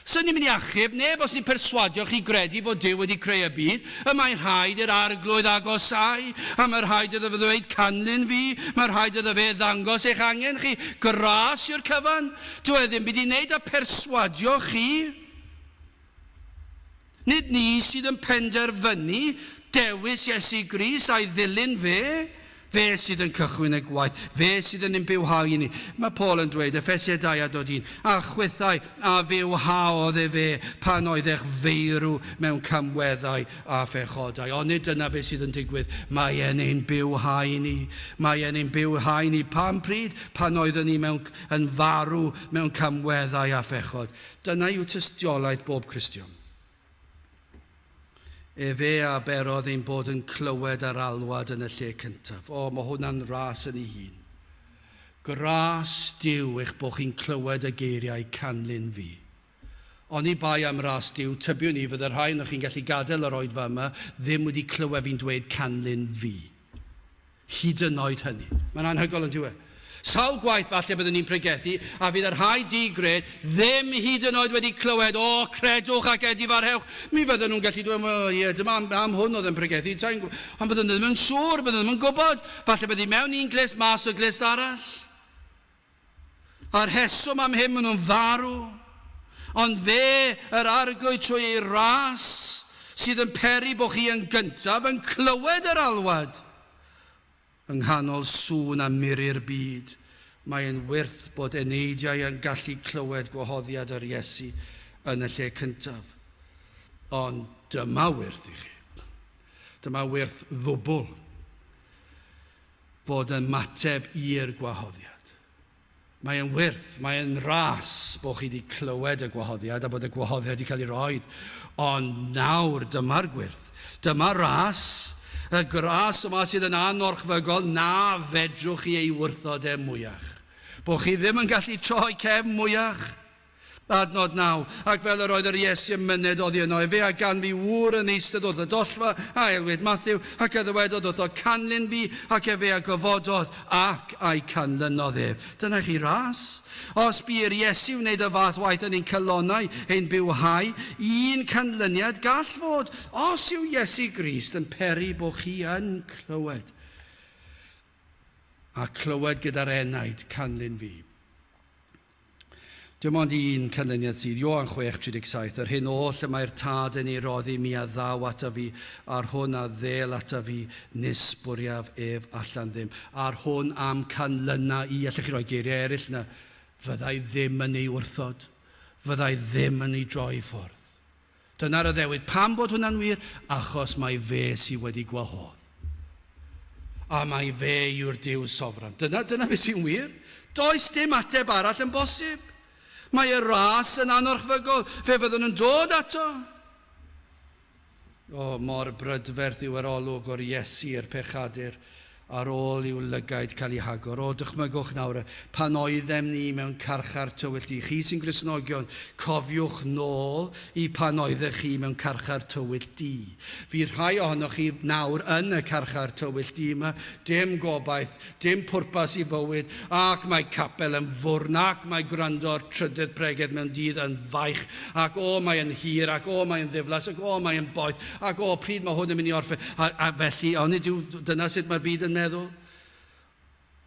Swn ni'n mynd i achub neb os ni'n perswadio chi gredu fod Duw wedi creu y byd. Y mae'n rhaid i'r arglwydd agosau, a mae rhaid iddo fe ddweud, canlyn fi, mae rhaid iddo fe ddangos eich angen chi. Gras yw'r cyfan. Dyw e ddim byd i wneud â perswadio chi. Nid ni sydd yn penderfynu dewis Iesu Grist a'i ddilyn fe. Fe sydd yn cychwyn y gwaith, fe sydd yn ein bywhau i ni. Mae Paul yn dweud, Effesiau 2 adnod 1, a chwithau a fywhaodd e fe pan oeddech feirw mewn camweddau a phechodau. Ond nid dyna beth sydd yn digwydd. Mae e'n ein bywhau ni. Mae e'n ein bywhau ni. Pam pryd? Pan oeddwn ni mewn, yn farw mewn camweddau a phechod. Dyna yw tystiolaeth bob Cristion. Efe a berodd ein bod yn clywed yr alwad yn y lle cyntaf. O, mae hwnna'n ras yn ei hun. Gras Duw eich bod chi'n clywed y geiriau canlyn fi. Oni bai am ras Duw, tybiwn i fydde rhai ohonoch chi'n gallu gadael yr oedfa yma ddim wedi clywed fi'n dweud canlyn fi. Hyd yn oed hynny. Mae'n anhygoel yn dyw e? Sawl gwaith falle byddwn ni'n pregethu a fydd y rhai di-gred ddim hyd yn oed wedi clywed, o, credwch ac edifarhewch. Mi fydden nhw'n gallu dweud, wel, ie, dyma am, am hwn oedd yn pregethu. Ond bydden nhw ddim yn siŵr, bydden nhw ddim yn gwybod. Falle byddi mewn un glust, mas o glust arall. A'r rheswm am hyn maen nhw'n farw. Ond fe, yr arglwydd trwy ei ras, sydd yn peri bod chi yn gyntaf yn clywed yr alwad. Yng nghanol sŵn a muri'r byd, mae'n wyrth bod eneidiau yn gallu clywed gwahoddiad yr Iesu yn y lle cyntaf. Ond dyma wyrth i chi. Dyma wyrth ddwbl. Fod yn mateb i'r gwahoddiad. Mae'n wyrth, mae'n ras bod chi wedi clywed y gwahoddiad a bod y gwahoddiad wedi cael ei roi. Ond nawr dyma'r gwyrth. Dyma ras, y gras yma sydd yn anorchfygol na fedrwch chi ei wrthod e mwyach. Bod chi ddim yn gallu troi cefn mwyach. Adnod 9. Ac fel yr oedd yr Iesu yn myned oddi yno, efe a ganfu ŵr yn eistedd wrth y dollfa, a elwid Matthew, ac a ddywedodd wrtho, canlyn fi, ac efe a gyfododd, ac a'i canlynodd ef. Dyna chi ras. Os bu i'r Iesu wneud y fath waith yn ein calonnau, ein bywhau, un canlyniad gall fod, os yw Iesu Grist yn peri bod chi yn clywed, a clywed gyda'r enaid, canlyn fi. Dim ond un canlyniad sydd, Ioan 6:37, yr hyn oll y mae'r Tad yn ei roddi mi a ddaw ata fi, a'r hwn a ddêl ata fi, nis bwriaf ef allan ddim. A'r hwn am canlyna i, allech chi roi geiriau eraill na, fyddai ddim yn ei wrthod. Fyddai ddim yn ei droi i ffwrdd. Dyna'r addewid. Pam bod hwnna'n wir? Achos mai fe sydd wedi gwahodd. A mai fe yw'r Duw sofran. Dyna, dyna beth sy'n wir. Does dim ateb arall yn bosib. Mae y ras yn anorchfygol. Fe fyddwn yn dod ato. O, mor brydferth yw yr olwg o'r Iesu i'r pechadur ar ôl i'w lygaid cael eu hagor. O, dychmygwch nawr, pan oeddem ni mewn carchar tywyll du. Chi sy'n Gristnogion, cofiwch nôl i pan oeddech chi mewn carchar tywyll du. Fydd rhai ohonoch chi nawr yn y carchar tywyll du yma, dim gobaith, Dim pwrpas i fywyd, ac mae capel yn fwrn, ac mae gwrando ar trydydd pregeth mewn dydd yn faich, ac o, mae yn hir, ac o, mae yn ddiflas, ac o, mae yn boeth, ac o, pryd mae hwn yn mynd i orffen. A, a felly, onid yw dyna sut mae'r byd yn meddwl?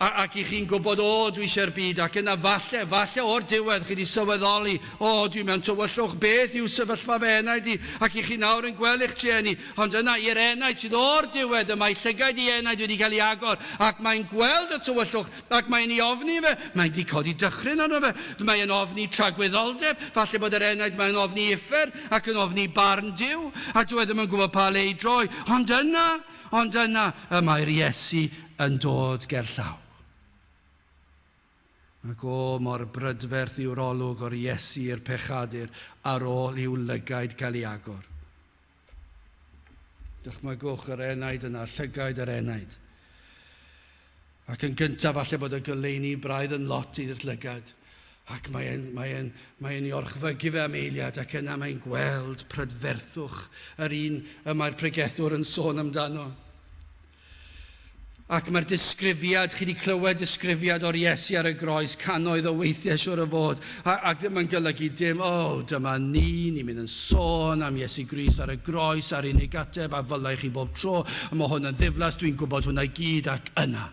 A, ac i chi'n gwybod, o, dwi eisiau'r byd, ac yna falle, falle o'r diwedd chi wedi sylweddoli, o, dwi mewn tywyllwch, beth yw sefyllfa fy enaid i? Ac i chi nawr yn gweld eich trueni, Ond yna i'r enaid sydd o'r diwedd, y mae llygaid ei enaid wedi cael ei agor, ac mae'n gweld y tywyllwch, ac mae'n ei ofni fe, mae'n di codi dychryn arno fe, mae'n ofni tragwyddoldeb, falle bod yr enaid mae'n ofni uffern, ac yn ofni barn Duw, a dyw e ddim yn gwybod pa le i droi. Ond yna, ond yna, y mae'r Iesu yn dod gerllaw. Ac o, mor brydferth yw'r olwg o'r Iesu i'r pechadur ar ôl i'w lygaid gael ei agor. Dychmygwch yr enaid yna, llygaid yr enaid. Ac yn gyntaf, falle bod y goleuni braidd yn lot i'r llygad. Ac mae'n mae e'n, mae e'n ei orchfygu fe am eiliad, ac yna mae'n gweld prydferthwch yr un y mae'r pregethwr yn sôn amdano. Ac mae'r disgrifiad, chi wedi clywed disgrifiad o'r Iesu ar y groes cannoedd o weithiau siwr o fod, a, ac ddim yn golygu dim, o, oh, dyma ni, ni'n mynd yn sôn am Iesu Grist ar y groes a'r unig ateb a fylai chi bob tro, a mae hwn yn ddiflas, dwi'n gwybod hwnna i gyd, ac yna.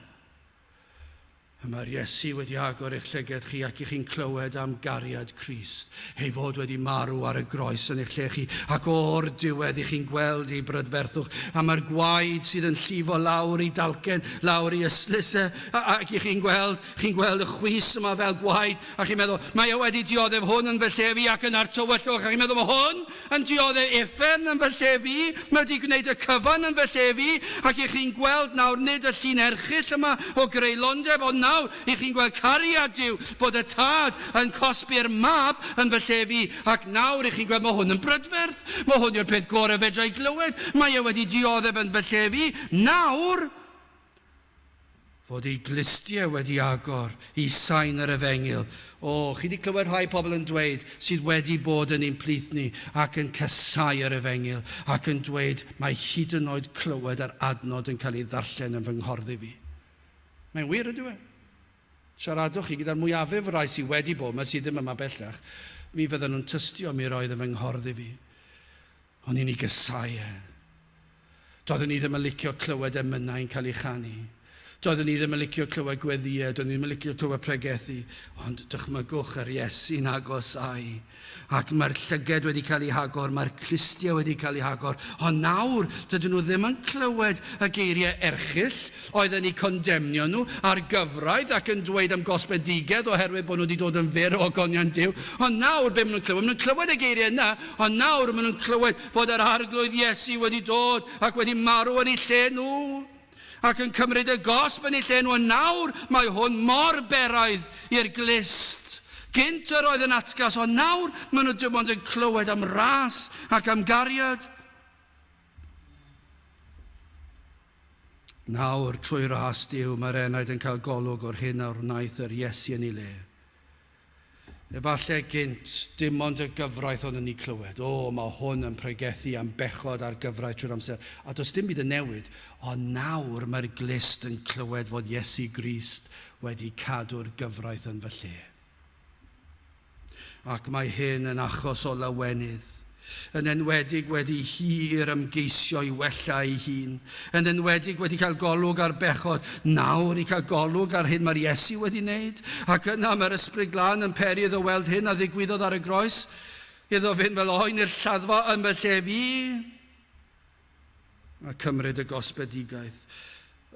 Y mae'r Iesu wedi agor eich llyged chi ac i chi'n clywed am gariad Crist, ei fod wedi marw ar y groes yn eich lle chi, ac o'r diwedd i chi'n gweld ei brydferthwch, a mae'r gwaed sydd yn llifo lawr i dalcen, lawr i ystlys e, ac i chi'n gweld, chi'n gweld y chwys yma fel gwaed, a chi'n meddwl, mae e wedi dioddef hwn yn fy lle fi ac yna'r tywyllwch, a chi'n meddwl, mae hwn yn dioddef uffern yn fy lle fi, mae wedi gwneud y cyfan yn fy lle fi, ac i chi'n gweld nawr nid y llun erchyll yma o greulondeb, ond nawr i chi'n gweld cariad Duw, fod y Tad yn cosbi'r Mab yn fy lle fi, ac nawr i chi'n gweld mae hwn yn brydferth, mae hwn yw'r peth gorau fedra i glywed, mae e wedi dioddef yn fy lle fi, nawr fod ei glustiau wedi agor i sain yr efengyl. O, chi wedi clywed rhai pobl yn dweud sydd wedi bod yn ein plith ni ac yn casáu yr efengyl ac yn dweud mae hyd yn oed clywed yr adnod yn cael ei ddarllen yn fy nghorddi fi. Mae'n wir ydyw e? Siaradwch chi gyda'r mwyafrif o rai sydd wedi bod yma sydd ddim yma bellach, mi fydden nhw'n tystio mi roedd yn fy nghorddi fi. O'n i'n ei gysau e. Doeddwn i ddim yn licio clywed emynau'n cael ei chanu. Doeddwn i ddim yn licio clywed gweddïau, doeddwn i ddim yn licio clywed pregethu, ond dychmygwch yr Iesu'n agosáu. Ac mae'r llyged wedi cael ei hagor, mae'r clustiau wedi cael ei hagor, ond nawr dydyn nhw ddim yn clywed y geiriau erchyll oedd yn eu condemnio nhw ar gyfraith ac yn dweud am gosbedigedd oherwydd bod nhw wedi dod yn fyr o ogoniant Duw. Ond nawr be maen nhw'n clywed? Maen nhw'n clywed y geiriau yna, ond nawr maen nhw'n clywed fod yr Arglwydd Iesu wedi dod ac wedi marw yn eu lle nhw ac yn cymryd y gosb yn eu lle nhw. Ond nawr mae hwn mor beraidd i'r glust. Gynt yr oedd yn atgas, ond nawr maen nhw dim ond yn clywed am ras ac am gariad. Nawr, trwy ras Duw, mae'r enaid yn cael golwg o'r hyn a wnaeth yr Iesu yn ei le. Efallai gynt, dim ond y gyfraith o'n ni clywed. O, mae hwn yn pregethu am bechod a'r gyfraith trwy'r amser. A does dim byd yn newid. Ond nawr mae'r glust yn clywed fod Iesu Grist wedi cadw'r gyfraith yn fy lle. Ac mae hyn yn achos o lawenydd, yn enwedig wedi hir ymgeisio i wella ei hun, yn enwedig wedi cael golwg ar bechod, nawr i cael golwg ar hyn mae'r Iesu wedi wneud, ac yna mae'r Ysbryd Glân yn peri iddo weld hyn a ddigwyddodd ar y groes, iddo fynd fel oen i'r lladdfa yn fy lle fi. A cymryd y gosbedigaeth.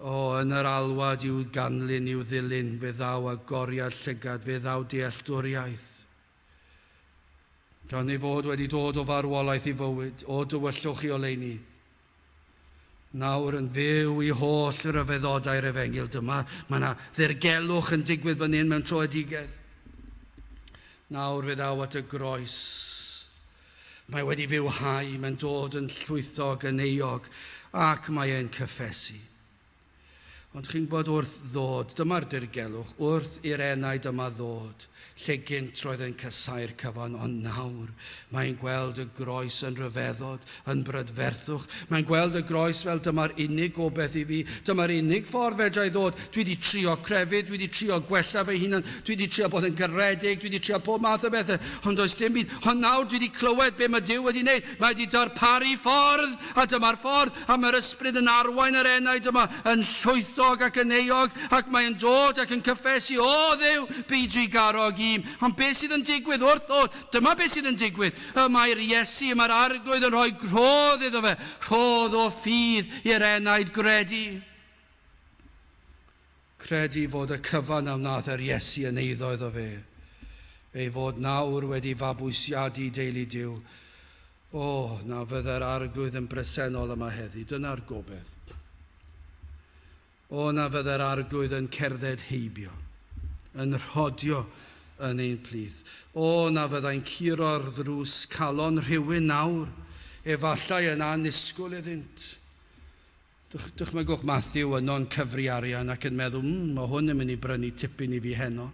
O, yn yr alwad i'w ganlyn, i'w ddilyn, fe ddaw agoriad llygad, fe ddaw dealltwriaeth. Gan ei fod wedi dod o farwolaeth i fywyd, o dywyllwch i oleuni, nawr yn fyw i holl ryfeddodau'r efengyl. Dyma, mae yna ddirgelwch yn digwydd fan hyn mewn troedigaeth. Nawr fe ddaw at y groes. Mae wedi fywhau, mae'n dod yn llwythog, yn euog, ac mae e'n cyffesu. Ond chi'n gwybod wrth ddod, dyma'r dirgelwch, wrth i'r enaid yma ddod, lle gynt roedd e'n casáu'r cyfan, ond nawr mae'n gweld y groes yn rhyfeddod, yn brydferthwch. Mae'n gweld y groes fel dyma'r unig gobeith i fi, dyma'r unig ffordd fedra i ddod. Dwi wedi trio crefydd, dwi wedi trio gwella fy hunan, dwi wedi trio bod yn garedig, dwi wedi trio pob math o bethau, ond does dim byd. Ond nawr dwi wedi clywed be mae Duw wedi wneud. Mae wedi darparu ffordd, a dyma'r ffordd, a mae'r ysbryd yn arwain yr enaid yma yn llwythog ac yn euog, ac mae'n dod ac yn cyffesu, O Dduw, bu drugarog i'm. Ond beth sydd yn digwydd wrth ddod? Dyma beth sydd yn digwydd. Y mae'r Iesu, y mae'r Arglwydd yn rhoi rhodd iddo fe, rhodd o ffydd i'r enaid gredu. Credu fod y cyfan a wnaeth yr Iesu yn eiddo iddo fe, ei fod nawr wedi fabwysiadu deulu Duw. O, na fydde'r Arglwydd yn bresennol yma heddi, dyna'r gobeith. O, na fydde'r Arglwydd yn cerdded heibio, yn rhodio yn ein plith. O, na fyddai'n curo'r ddrws calon rhywun nawr, efallai yn annisgwyl iddynt. Dychmygwch Matthew yno'n cyfri arian ac yn meddwl, mm, mae hwn yn mynd i brynu tipyn i fi heno.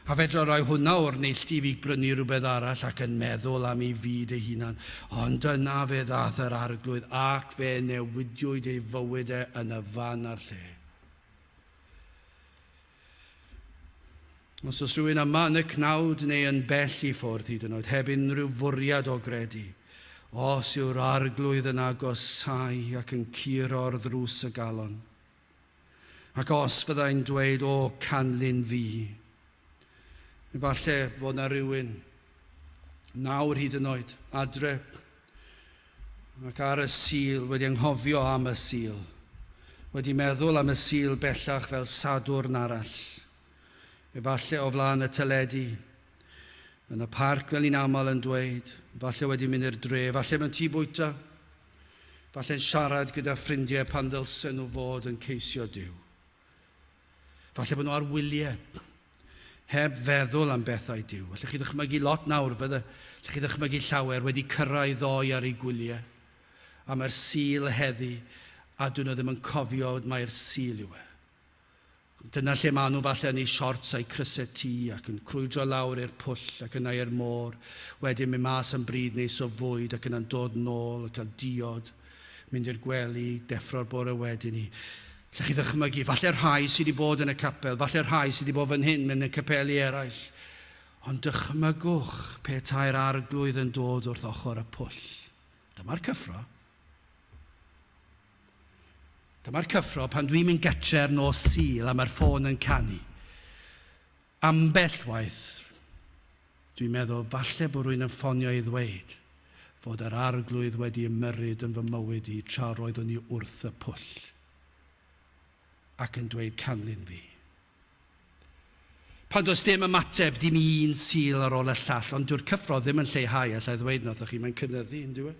A fedra roi hwnna o'r neilltu i fi brynu rhywbeth arall ac yn meddwl am ei fyd ei hunan. Ond yna fe ddaeth yr Arglwydd ac fe newidiwyd ei fywyd e yn y fan a'r lle. Os oes rhywun yma yn y cnawd neu yn bell i ffwrdd hyd yn oed, heb unrhyw fwriad o gredu, os yw'r Arglwydd yn agosáu ac yn curo'r ddrws y galon, ac os fyddai'n dweud, O, canlyn fi, efallai fod na rhywun nawr hyd yn oed, adre, ac ar y Sul, wedi anghofio am y Sul, wedi meddwl am y Sul bellach fel Sadwrn arall, efallai o flaen y teledu, yn y parc fel ni'n aml yn dweud, falle wedi mynd i'r dre, falle mewn tŷ bwyta, falle'n siarad gyda ffrindiau pan ddylsen nhw fod yn ceisio Duw. Falle bod nhw ar wyliau, heb feddwl am bethau Duw. Allech chi ddychmygu lot nawr, bydde, allech chi ddychmygu llawer wedi cyrraedd ddoe ar eu gwyliau, a mae'r Sul heddi, a dyn nhw ddim yn cofio mai'r Sul yw e. Dyna lle maen nhw falle yn eu siorts a'u crysau T ac yn crwydro lawr i'r pwll ac yna i'r môr, wedyn mynd mas am bryd neis o fwyd ac yna'n dod nôl a cael diod, mynd i'r gwely, deffro'r bore wedyn i Lle chi ddychmygu, falle rhai sydd wedi bod yn y capel, falle rhai sydd wedi bod fan hyn mewn y capeli eraill. Ond dychmygwch pe tai'r Arglwydd yn dod wrth ochr y pwll. Dyma'r cyffro. Dyma'r cyffro pan dwi'n mynd gatre ar nos Sul a mae'r ffôn yn canu. Ambell waith, dwi'n meddwl falle bod rhywun yn ffonio i ddweud fod yr Arglwydd wedi ymyrryd yn fy mywyd i tra roeddwn i wrth y pwll ac yn dweud canlyn fi. Pan does dim ymateb, dim un Sul ar ôl y llall, ond dyw'r cyffro ddim yn lleihau, alla i ddweud wrthoch chi, mae'n cynyddu, yn dyw e?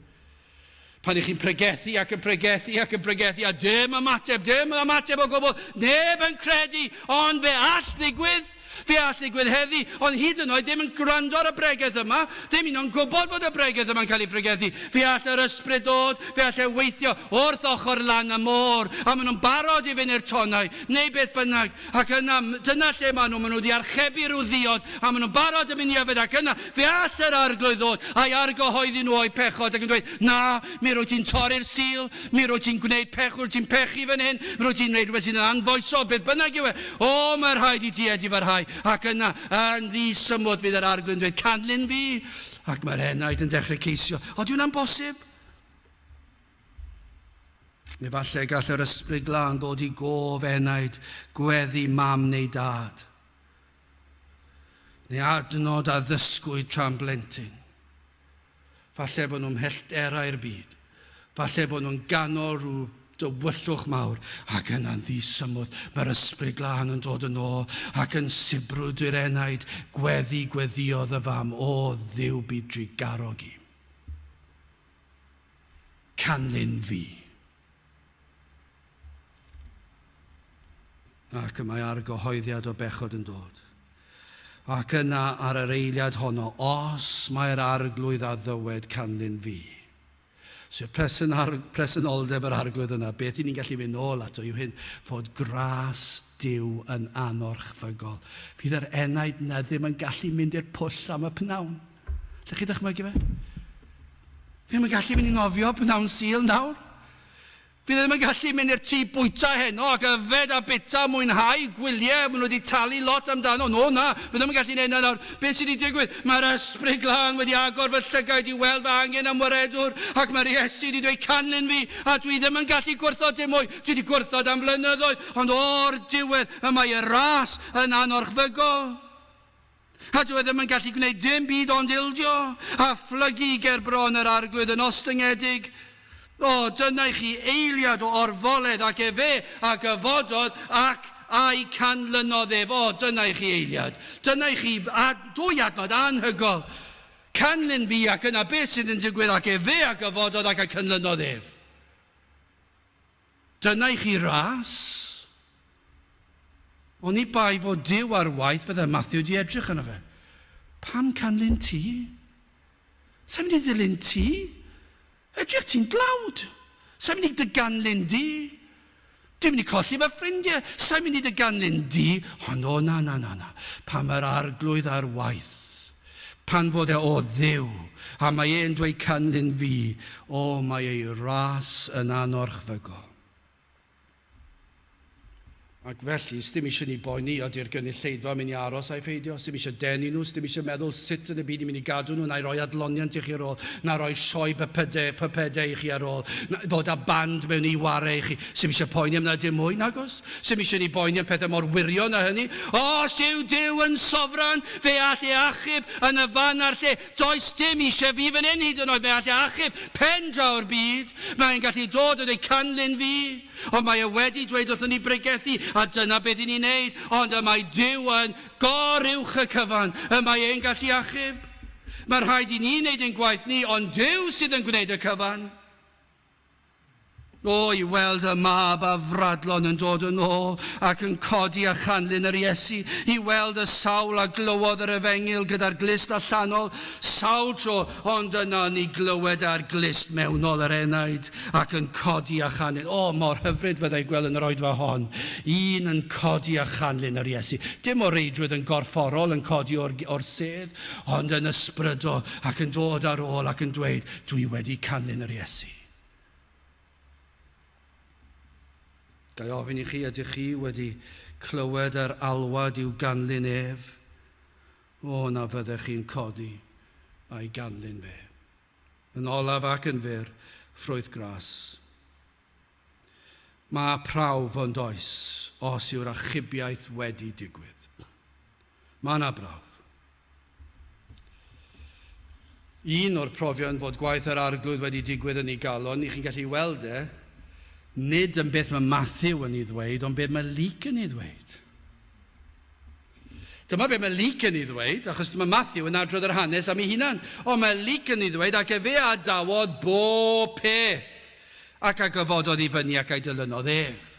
Pan ych chi'n pregethu ac yn pregethu ac yn pregethu a dim ymateb, dim ymateb o gwbl, neb yn credu, ond fe all ddigwydd. Fe all ddigwydd heddi, ond hyd yn oed ddim yn gwrando ar y bregeth yma, ddim un o'n gwybod fod y bregeth yma'n cael ei phregethu. Fe all yr ysbryd ddod, fe all e weithio wrth ochr lan y môr, a maen nhw'n barod i fynd i'r tonnau, neu beth bynnag. Ac yna, dyna lle maen nhw, maen nhw wedi archebu rhyw ddiod, a maen nhw'n barod yn mynd i yfed, ac yna, fe all yr Arglwydd ddod a'i argyhoeddi nhw o'u pechod ac yn dweud, Na, mi rwyt ti'n torri'r Sul, mi rwyt ti'n gwneud pech, rwyt ti'n pechu fan hyn, mi rwyt ti'n gwneud rhywbeth sydd yn anfoesol, beth bynnag yw e. O, mae rhaid i ti edifarhau. Ac yna, yn ddisymwth, fydd yr Arglwydd yn dweud, Canlyn fi. Ac mae'r enaid yn dechrau ceisio. Odi hwnna'n bosib? Efallai gall yr Ysbryd Glân ddod i gof enaid gweddi mam neu dad, neu adnod a ddysgwyd tra'n blentyn. Falle bod nhw'n mhellterau'r byd. Falle bod nhw'n ganol rhyw Dywyllwch mawr, ac yna'n ddisymwth, mae'r Ysbryd Glân yn dod yn ôl ac yn sibrwd i'r enaid, gweddi gweddïodd y fam, O Dduw bydd drugarog i'm. Canlyn fi. Ac y mae argyhoeddiad o bechod yn dod. Ac yna ar yr eiliad honno, os mae'r Arglwydd a ddywed canlyn fi. So presenoldeb yr Arglwydd yna, beth i ni'n gallu mynd nôl ato yw hyn, fod gras Duw yn anorchfygol. Fydd yr enaid na ddim yn gallu mynd i'r pwll am y pnawn. Lle chi dychmygu fe? Ddim yn gallu mynd i nofio pnawn Sul nawr. Fydd e ddim yn gallu mynd i'r tŷ bwyta heno ac yfed a bita a mwynhau gwyliau, maen nhw wedi talu lot amdano. No, na, fydd ddim yn gallu neud 'na nawr. Beth sydd wedi digwydd? Mae'r Ysbryd Glân wedi agor fy llygaid i weld fy angen am waredwr, ac mae'r Iesu wedi dweud canlyn fi, a dwi ddim yn gallu gwrthod dim mwy. Dwi wedi gwrthod am flynyddoedd, ond o'r diwedd y mae y ras yn anorchfygol. A dyw e ddim yn gallu gwneud dim byd ond ildio a phlygu ger bron yr Arglwydd yn ostyngedig. O, dyna i chi eiliad o orfoledd, ac efe a gyfododd ac a'i canlynodd ef. O, dyna i chi eiliad. Dyna i chi dwy adnod anhygol. Canlyn fi ac yna beth sydd yn digwydd ac efe a gyfododd ac a canlynodd ef. Dyna i chi ras. Oni bai fod Duw ar waith fydde Matthew di edrych arno fe. Pam canlyn ti? Sa'n mynd i ddilyn ti? Edrych ti'n dlawd. Sa'n mynd i dy ganlyn di? Dwi'n mynd i colli fy ffrindiau. Sa'n mynd i dy ganlyn di? Ond o na, na, na, na. Pam yr Arglwydd ar waith. Pan fod e o Dduw, a mae e'n dweud canlyn fi, o, mae ei ras yn anorchfygol. Ac felly, sdim eisiau ni boeni ydy'r gynulleidfa mynd i aros a'i pheidio. Sdim eisiau denu nhw, sdim eisiau meddwl sut yn y byd ni'n mynd i gadw nhw, na i roi adloniant i chi ar ôl, na roi sioe bypedau, pypedau i chi ar ôl, na ddod â band mewn i ware i chi. Sdim eisiau poeni am na dim mwy, nagos? Sdim eisiau ni boeni am pethau mor wirion â hynny. Os yw Duw yn sofran, fe all e achub yn y fan a'r lle. Does dim eisiau fi fan hyn hyd yn oed, fe all e achub pen draw'r byd. Mae'n gallu dod yn ei canlyn fi. Ond mae e wedi dweud wrthon ni bregethu, a dyna beth i ni'n neud. Ond y mae Duw yn goruwch y cyfan, y mae e'n gallu achub. Mae rhaid i ni wneud ein gwaith ni, ond Duw sydd yn gwneud y cyfan. O, i weld y mab afradlon yn dod yn ôl ac yn codi a chanlyn yr Iesu, i weld y sawl a glywodd yr efengyl gyda'r glust allanol, sawl tro, ond yna ni glywed ar glust mewnol yr enaid ac yn codi a chanlyn. O, mor hyfryd fyddai gweld yn yr oedfa hon, un yn codi a chanlyn yr Iesu. Dim o reidrwydd yn gorfforol yn codi o'r, or sedd, ond yn ysbrydol ac yn dod ar ôl ac yn dweud, dwi wedi canlyn yr Iesu. Ga i ofyn i chi, ydych chi wedi clywed yr alwad i'w ganlyn ef? O, na fyddech chi'n codi a'i ganlyn fe. Yn olaf ac yn fyr, ffrwyth gras. Mae prawf ond oes os yw'r achubiaeth wedi digwydd. Mae yna brawf. Un o'r profion fod gwaith yr Arglwydd wedi digwydd yn ei galon, i chi'n gallu weld e, nid yn beth mae Matthew yn ei ddweud, ond beth mae Luke yn ei ddweud. Dyma beth mae Luke yn ei ddweud, achos mae Matthew yn adrodd yr hanes am ei hunan. Ond mae Luke yn ei ddweud, ac efe a adawodd bob peth, ac a gyfododd i fyny ac a'i dilynodd ef.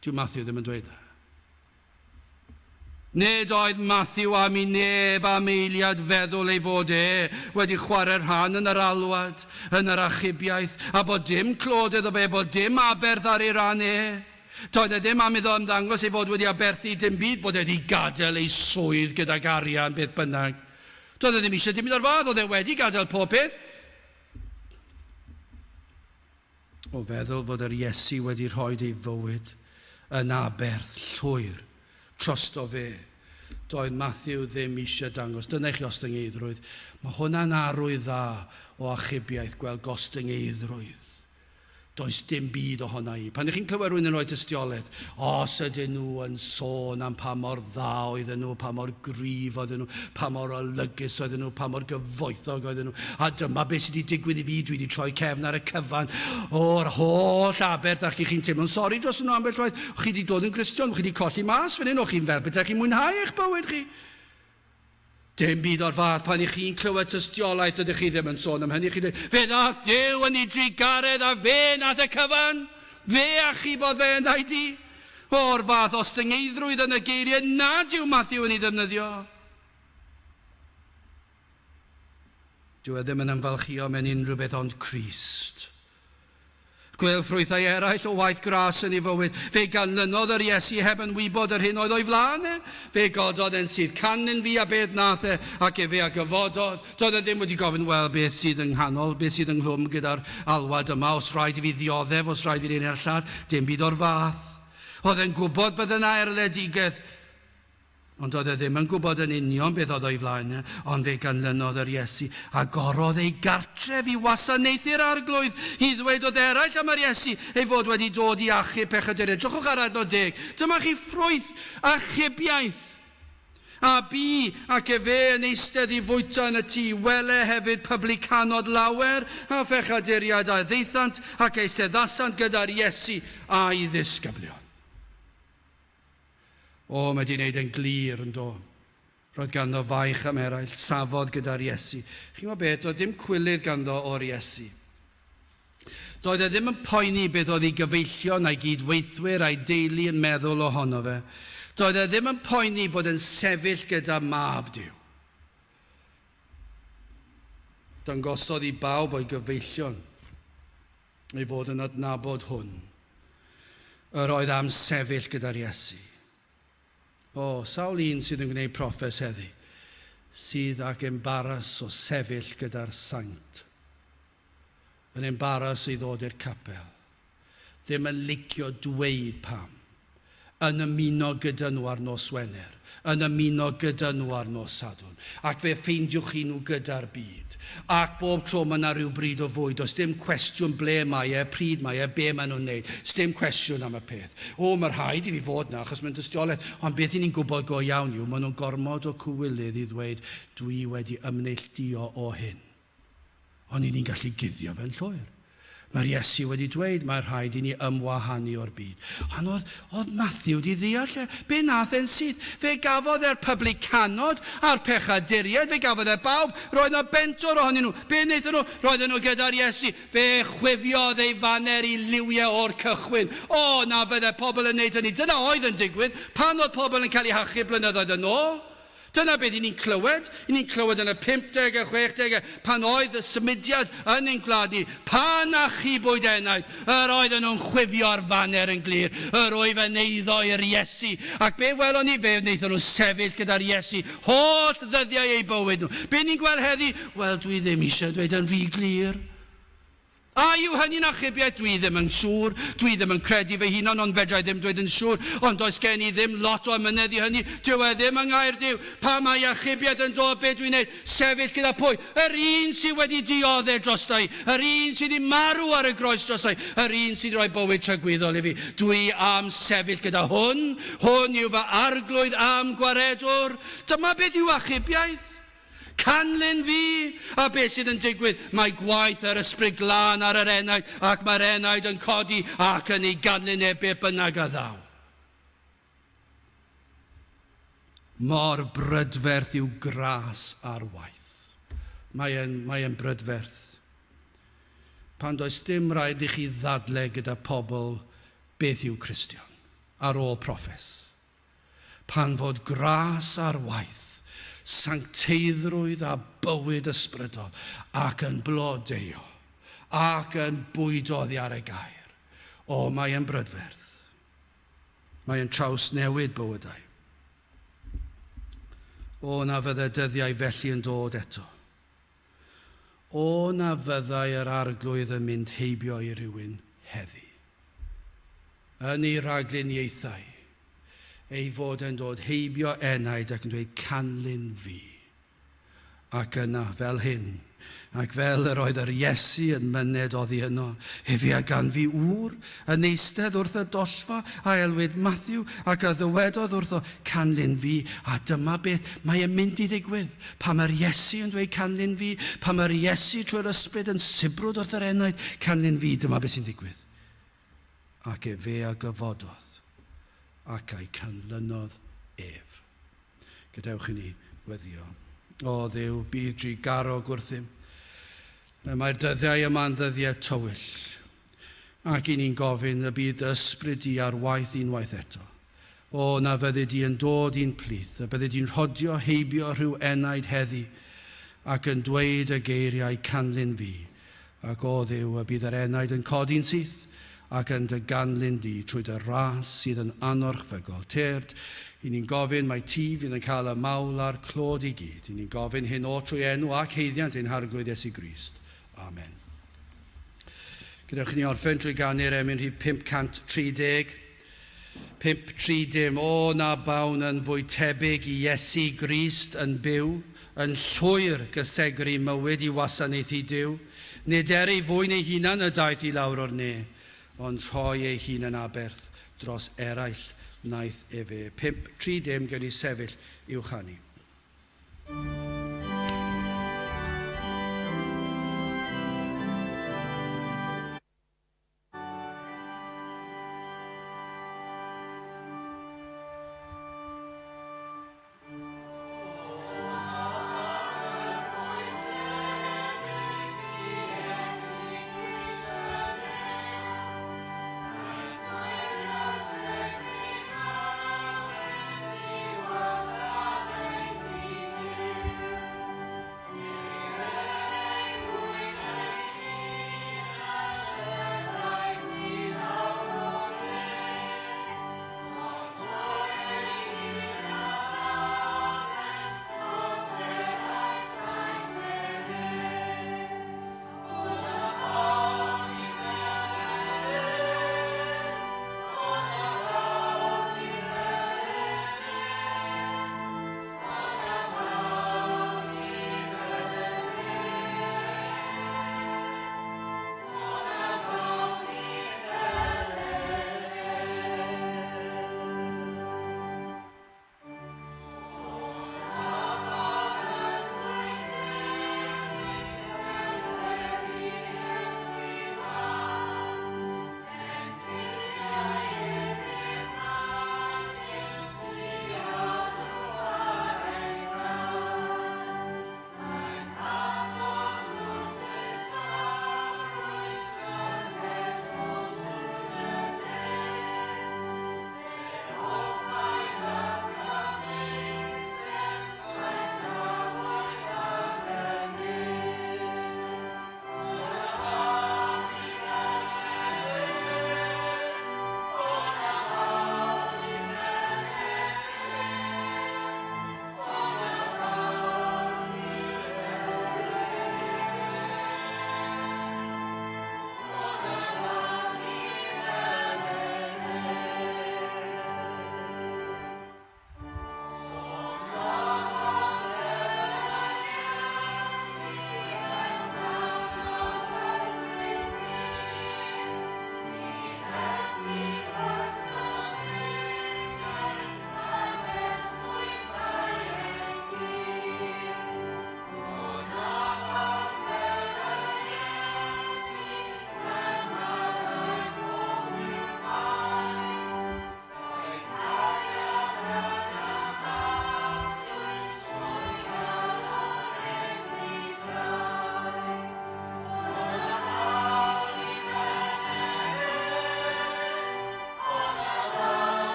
Dyw Matthew ddim yn dweud na. Nid oedd Matthew am i neb am eiliad feddwl ei fod e wedi chwarae rhan yn yr alwad, yn yr achubiaeth, a bod dim clod iddo fe, bod dim aberth ar ei ran e. Doedd e ddim am iddo ymddangos ei fod wedi aberthu dim byd, bod e wedi gadael ei swydd gydag arian, beth bynnag. Doedd e ddim eisiau dim byd o'r fath, oedd e wedi gadael pob peth. O feddwl fod yr Iesu wedi rhoid ei fywyd yn aberth llwyr trosto fe. Doedd Matthew ddim eisiau dangos. Dyna i chi ostyngeiddrwydd. Mae hwnna'n arwydd dda o achubiaeth, gweld gostyngeiddrwydd. Does dim byd ohona i. Pan ych chi'n clywed rhywun yn rhoi tystiolaeth, os ydyn nhw yn sôn am pa mor dda oedden nhw, pa mor gryf oedden nhw, pa mor olygus oedden nhw, pa mor gyfoethog oedden nhw, a dyma beth sydd wedi digwydd i fi, dwi wedi troi cefn ar y cyfan, o'r holl aberth, ac chi'n teimlo'n sori dros nhw ambell waith, chi wedi dod yn Gristion, chi wedi colli mas fan hyn, o'ch chi'n fel petai chi'n mwynhau eich bywyd chi. Dim byd o'r fath, pan ych chi'n clywed tystiolaeth, dydych chi ddim yn sôn am hynny. Chi'n dweud, fe ddaeth Duw yn ei drugaredd a fe nath y cyfan. Fe achubodd fe yn ddi. O'r fath ostyngeiddrwydd yn y geiriau nad yw Matthew yn ei ddefnyddio. Dyw e ddim yn ymfalchïo mewn unrhyw beth ond Crist. Gwel ffrwythau eraill o waith gras yn ei fywyd. Fe ganlynodd yr Iesu heb yn wybod yr hyn oedd o'i flaen e. Fe gododd e'n syth, canlyn fi a beth nath e, ac efe a gyfododd. Doedd e ddim wedi gofyn, wel, beth sydd yng nghanol, beth sydd ynghlwm gyda'r alwad yma, os rhaid i fi ddioddef, os rhaid i fi wneud llall, dim byd o'r fath. Oedd e'n gwybod bydd yna erledigaeth. Ond doedd e ddim yn gwybod yn union beth oedd o'i flaen e, ond fe ganlynodd yr Iesu. Agorodd ei gartref i wasanaethu'r Arglwydd, i ddweud wrth eraill am yr Iesu, ei fod wedi dod i achub pechaduriaid. Drychwch ar adnod 10. Dyma chi ffrwyth achubiaeth. A bu, ac efe yn eistedd i fwyta yn y tŷ, wele hefyd publicanod lawer a phechaduriaid a ddaethant ac eisteddasant gyda'r Iesu a'i ddisgyblion. O, mae di wneud yn glir yn do. Roedd ganddo faich am eraill, safodd gyda'r Iesu. Chi'n gwybod beth, doedd dim cwilydd ganddo o'r Iesu. Doedd e ddim yn poeni beth oedd ei gyfeillion a'i gydweithwyr a'i deulu yn meddwl ohono fe. Doedd e ddim yn poeni bod yn sefyll gyda mab Duw. Dangosodd i bawb o'i gyfeillion ei fod yn adnabod hwn. Yr oedd am sefyll gyda'r Iesu. O, sawl un sydd yn gwneud proffes heddi, sydd ag embaras o sefyll gyda'r saint. Yn embaras i ddod i'r capel. Ddim yn licio dweud pam. Yn ymuno gyda nhw ar nos Wener, yn ymuno gyda nhw ar nos Sadwrn, ac fe ffeindiwch chi nhw gyda'r byd. Ac bob tro mae yna rhyw bryd o fwyd, does dim cwestiwn ble mae e, pryd mae e, be maen nhw'n neud. Dim cwestiwn am y peth. O, mae rhaid i fi fod yna, achos mae'n dystiolaeth. Ond beth i ni'n gwybod go iawn yw, maen nhw'n gormod o cywilydd i ddweud, dwi wedi ymneilltuo o hyn. Ond i ni'n gallu guddio fe'n llwyr. Mae'r Iesu wedi dweud mae rhaid i ni ymwahanu o'r byd. Ond oedd, oedd Matthew wedi ddeall e. Be nath e'n syth? Fe gafodd e'r publicanod a'r pechaduriaid, fe gafodd e bawb. Roedd yna bentwr ohonyn nhw. Be wnaethon nhw? Roedden nhw gyda'r Iesu. Fe chwifiodd ei faner i liwiau o'r cychwyn. O, na fydde pobl yn neud hynny. Dyna oedd yn digwydd pan oedd pobl yn cael eu hachub blynyddoedd yn ôl. Dyna beth i ni'n clywed. I ni'n clywed yn y 50au, 60au, pan oedd y symudiad yn ein gwlad ni, pan achubwyd enaid, yr oedden nhw'n chwifio'r faner yn glir, yr oedd yn eiddo i'r Iesu. Ac be welon ni fe, wnaethon nhw sefyll gyda'r Iesu holl ddyddiau eu bywyd nhw. Be ni'n gweld heddi? Wel, dwi ddim eisiau dweud yn rhy glir. A yw hynny'n achubiaeth? Dwi ddim yn siŵr. Dwi ddim yn credu fy hunan, ond fedra i ddim dweud yn siŵr. Ond does gen i ddim lot o amynedd i hynny. Dyw e ddim yng ngair Duw. Pa mae achubiaeth yn dod, be dwi'n neud? Sefyll gyda pwy? Yr un sydd wedi dioddef drosta i. Yr un sydd wedi marw ar y groes drosta i. Yr un sydd wedi rhoi bywyd tragwyddol i fi. Dwi am sefyll gyda hwn. Hwn yw fy arglwydd am gwaredwr. Dyma beth yw achubiaeth. Canlyn fi! A beth sydd yn digwydd? Mae gwaith yr ysbryd glân ar yr enaid, ac mae'r enaid yn codi ac yn ei ganlyn e be bynnag a ddaw. Mor brydferth yw gras ar waith. Mae'n mae brydferth. Pan does dim rhaid i chi ddadle gyda pobl beth yw Cristion ar ôl proffes. Pan fod gras ar waith, sancteiddrwydd a bywyd ysbrydol ac yn blodeuo ac yn bwydo oddi ar y gair. O, mae yn brydferth. Mae yn trawsnewid bywydau. O, na fydde dyddiau felly yn dod eto. O, na fyddai yr arglwydd yn mynd heibio i rywun heddi. Yn ei ragluniaethau, ei fod yn dod heibio enaid ac yn dweud, canlyn fi. Ac yna, fel hyn, ac fel yr oedd yr Iesu yn myned oddi yno, efe a ganfu ŵr yn eistedd wrth y dollfa a elwid Matthew, ac a ddywedodd wrtho, canlyn fi, a dyma beth mae yn mynd i ddigwydd. Pa mae'r Iesu yn dweud canlyn fi, pa mae'r Iesu trwy'r ysbryd yn sibrwd wrth yr enaid, canlyn fi, dyma beth sy'n digwydd. Ac efe a gyfododd, ac a'i canlynodd ef. Gadewch i ni weddio. O Dduw, bydd drugarog wrthym. Mae'r dyddiau yma'n ddyddiau tywyll. Ac i ni'n gofyn y bydd dy ysbryd di ar waith unwaith eto. O, na fyddi di yn dod i'n plith, y byddi di'n rhodio heibio rhyw enaid heddi, ac yn dweud y geiriau canlyn fi. Ac o Dduw, y bydd yr enaid yn codi'n syth, ac yn dy ganlyn di trwy dy ras sydd yn anorchfygol. Tyrd, i ni'n gofyn mai ti fydd yn cael y mawl a'r clod i gyd. I ni'n gofyn hyn o trwy enw ac haeddiant ein Harglwydd Iesu Grist. Amen. Gadewch i ni orffen trwy ganu'r emyn rhif 530. 530, o na bawn yn fwy tebyg i Iesu Grist yn byw, yn llwyr gysegru mywyd i wasanaethu Duw. Nid er ei fwyn ei hunan y daeth i lawr o'r ne, ond rhoi ei hun yn aberth dros eraill wnaeth efe. 530, gewn ni sefyll i'w chanu. Wasanaethu.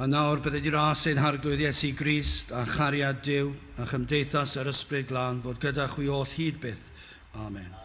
A nawr bydded i ras ein Harglwydd Iesu Grist a chariad Duw a chymdeithas yr Ysbryd Glân fod gyda chwi oll hyd byth. Amen.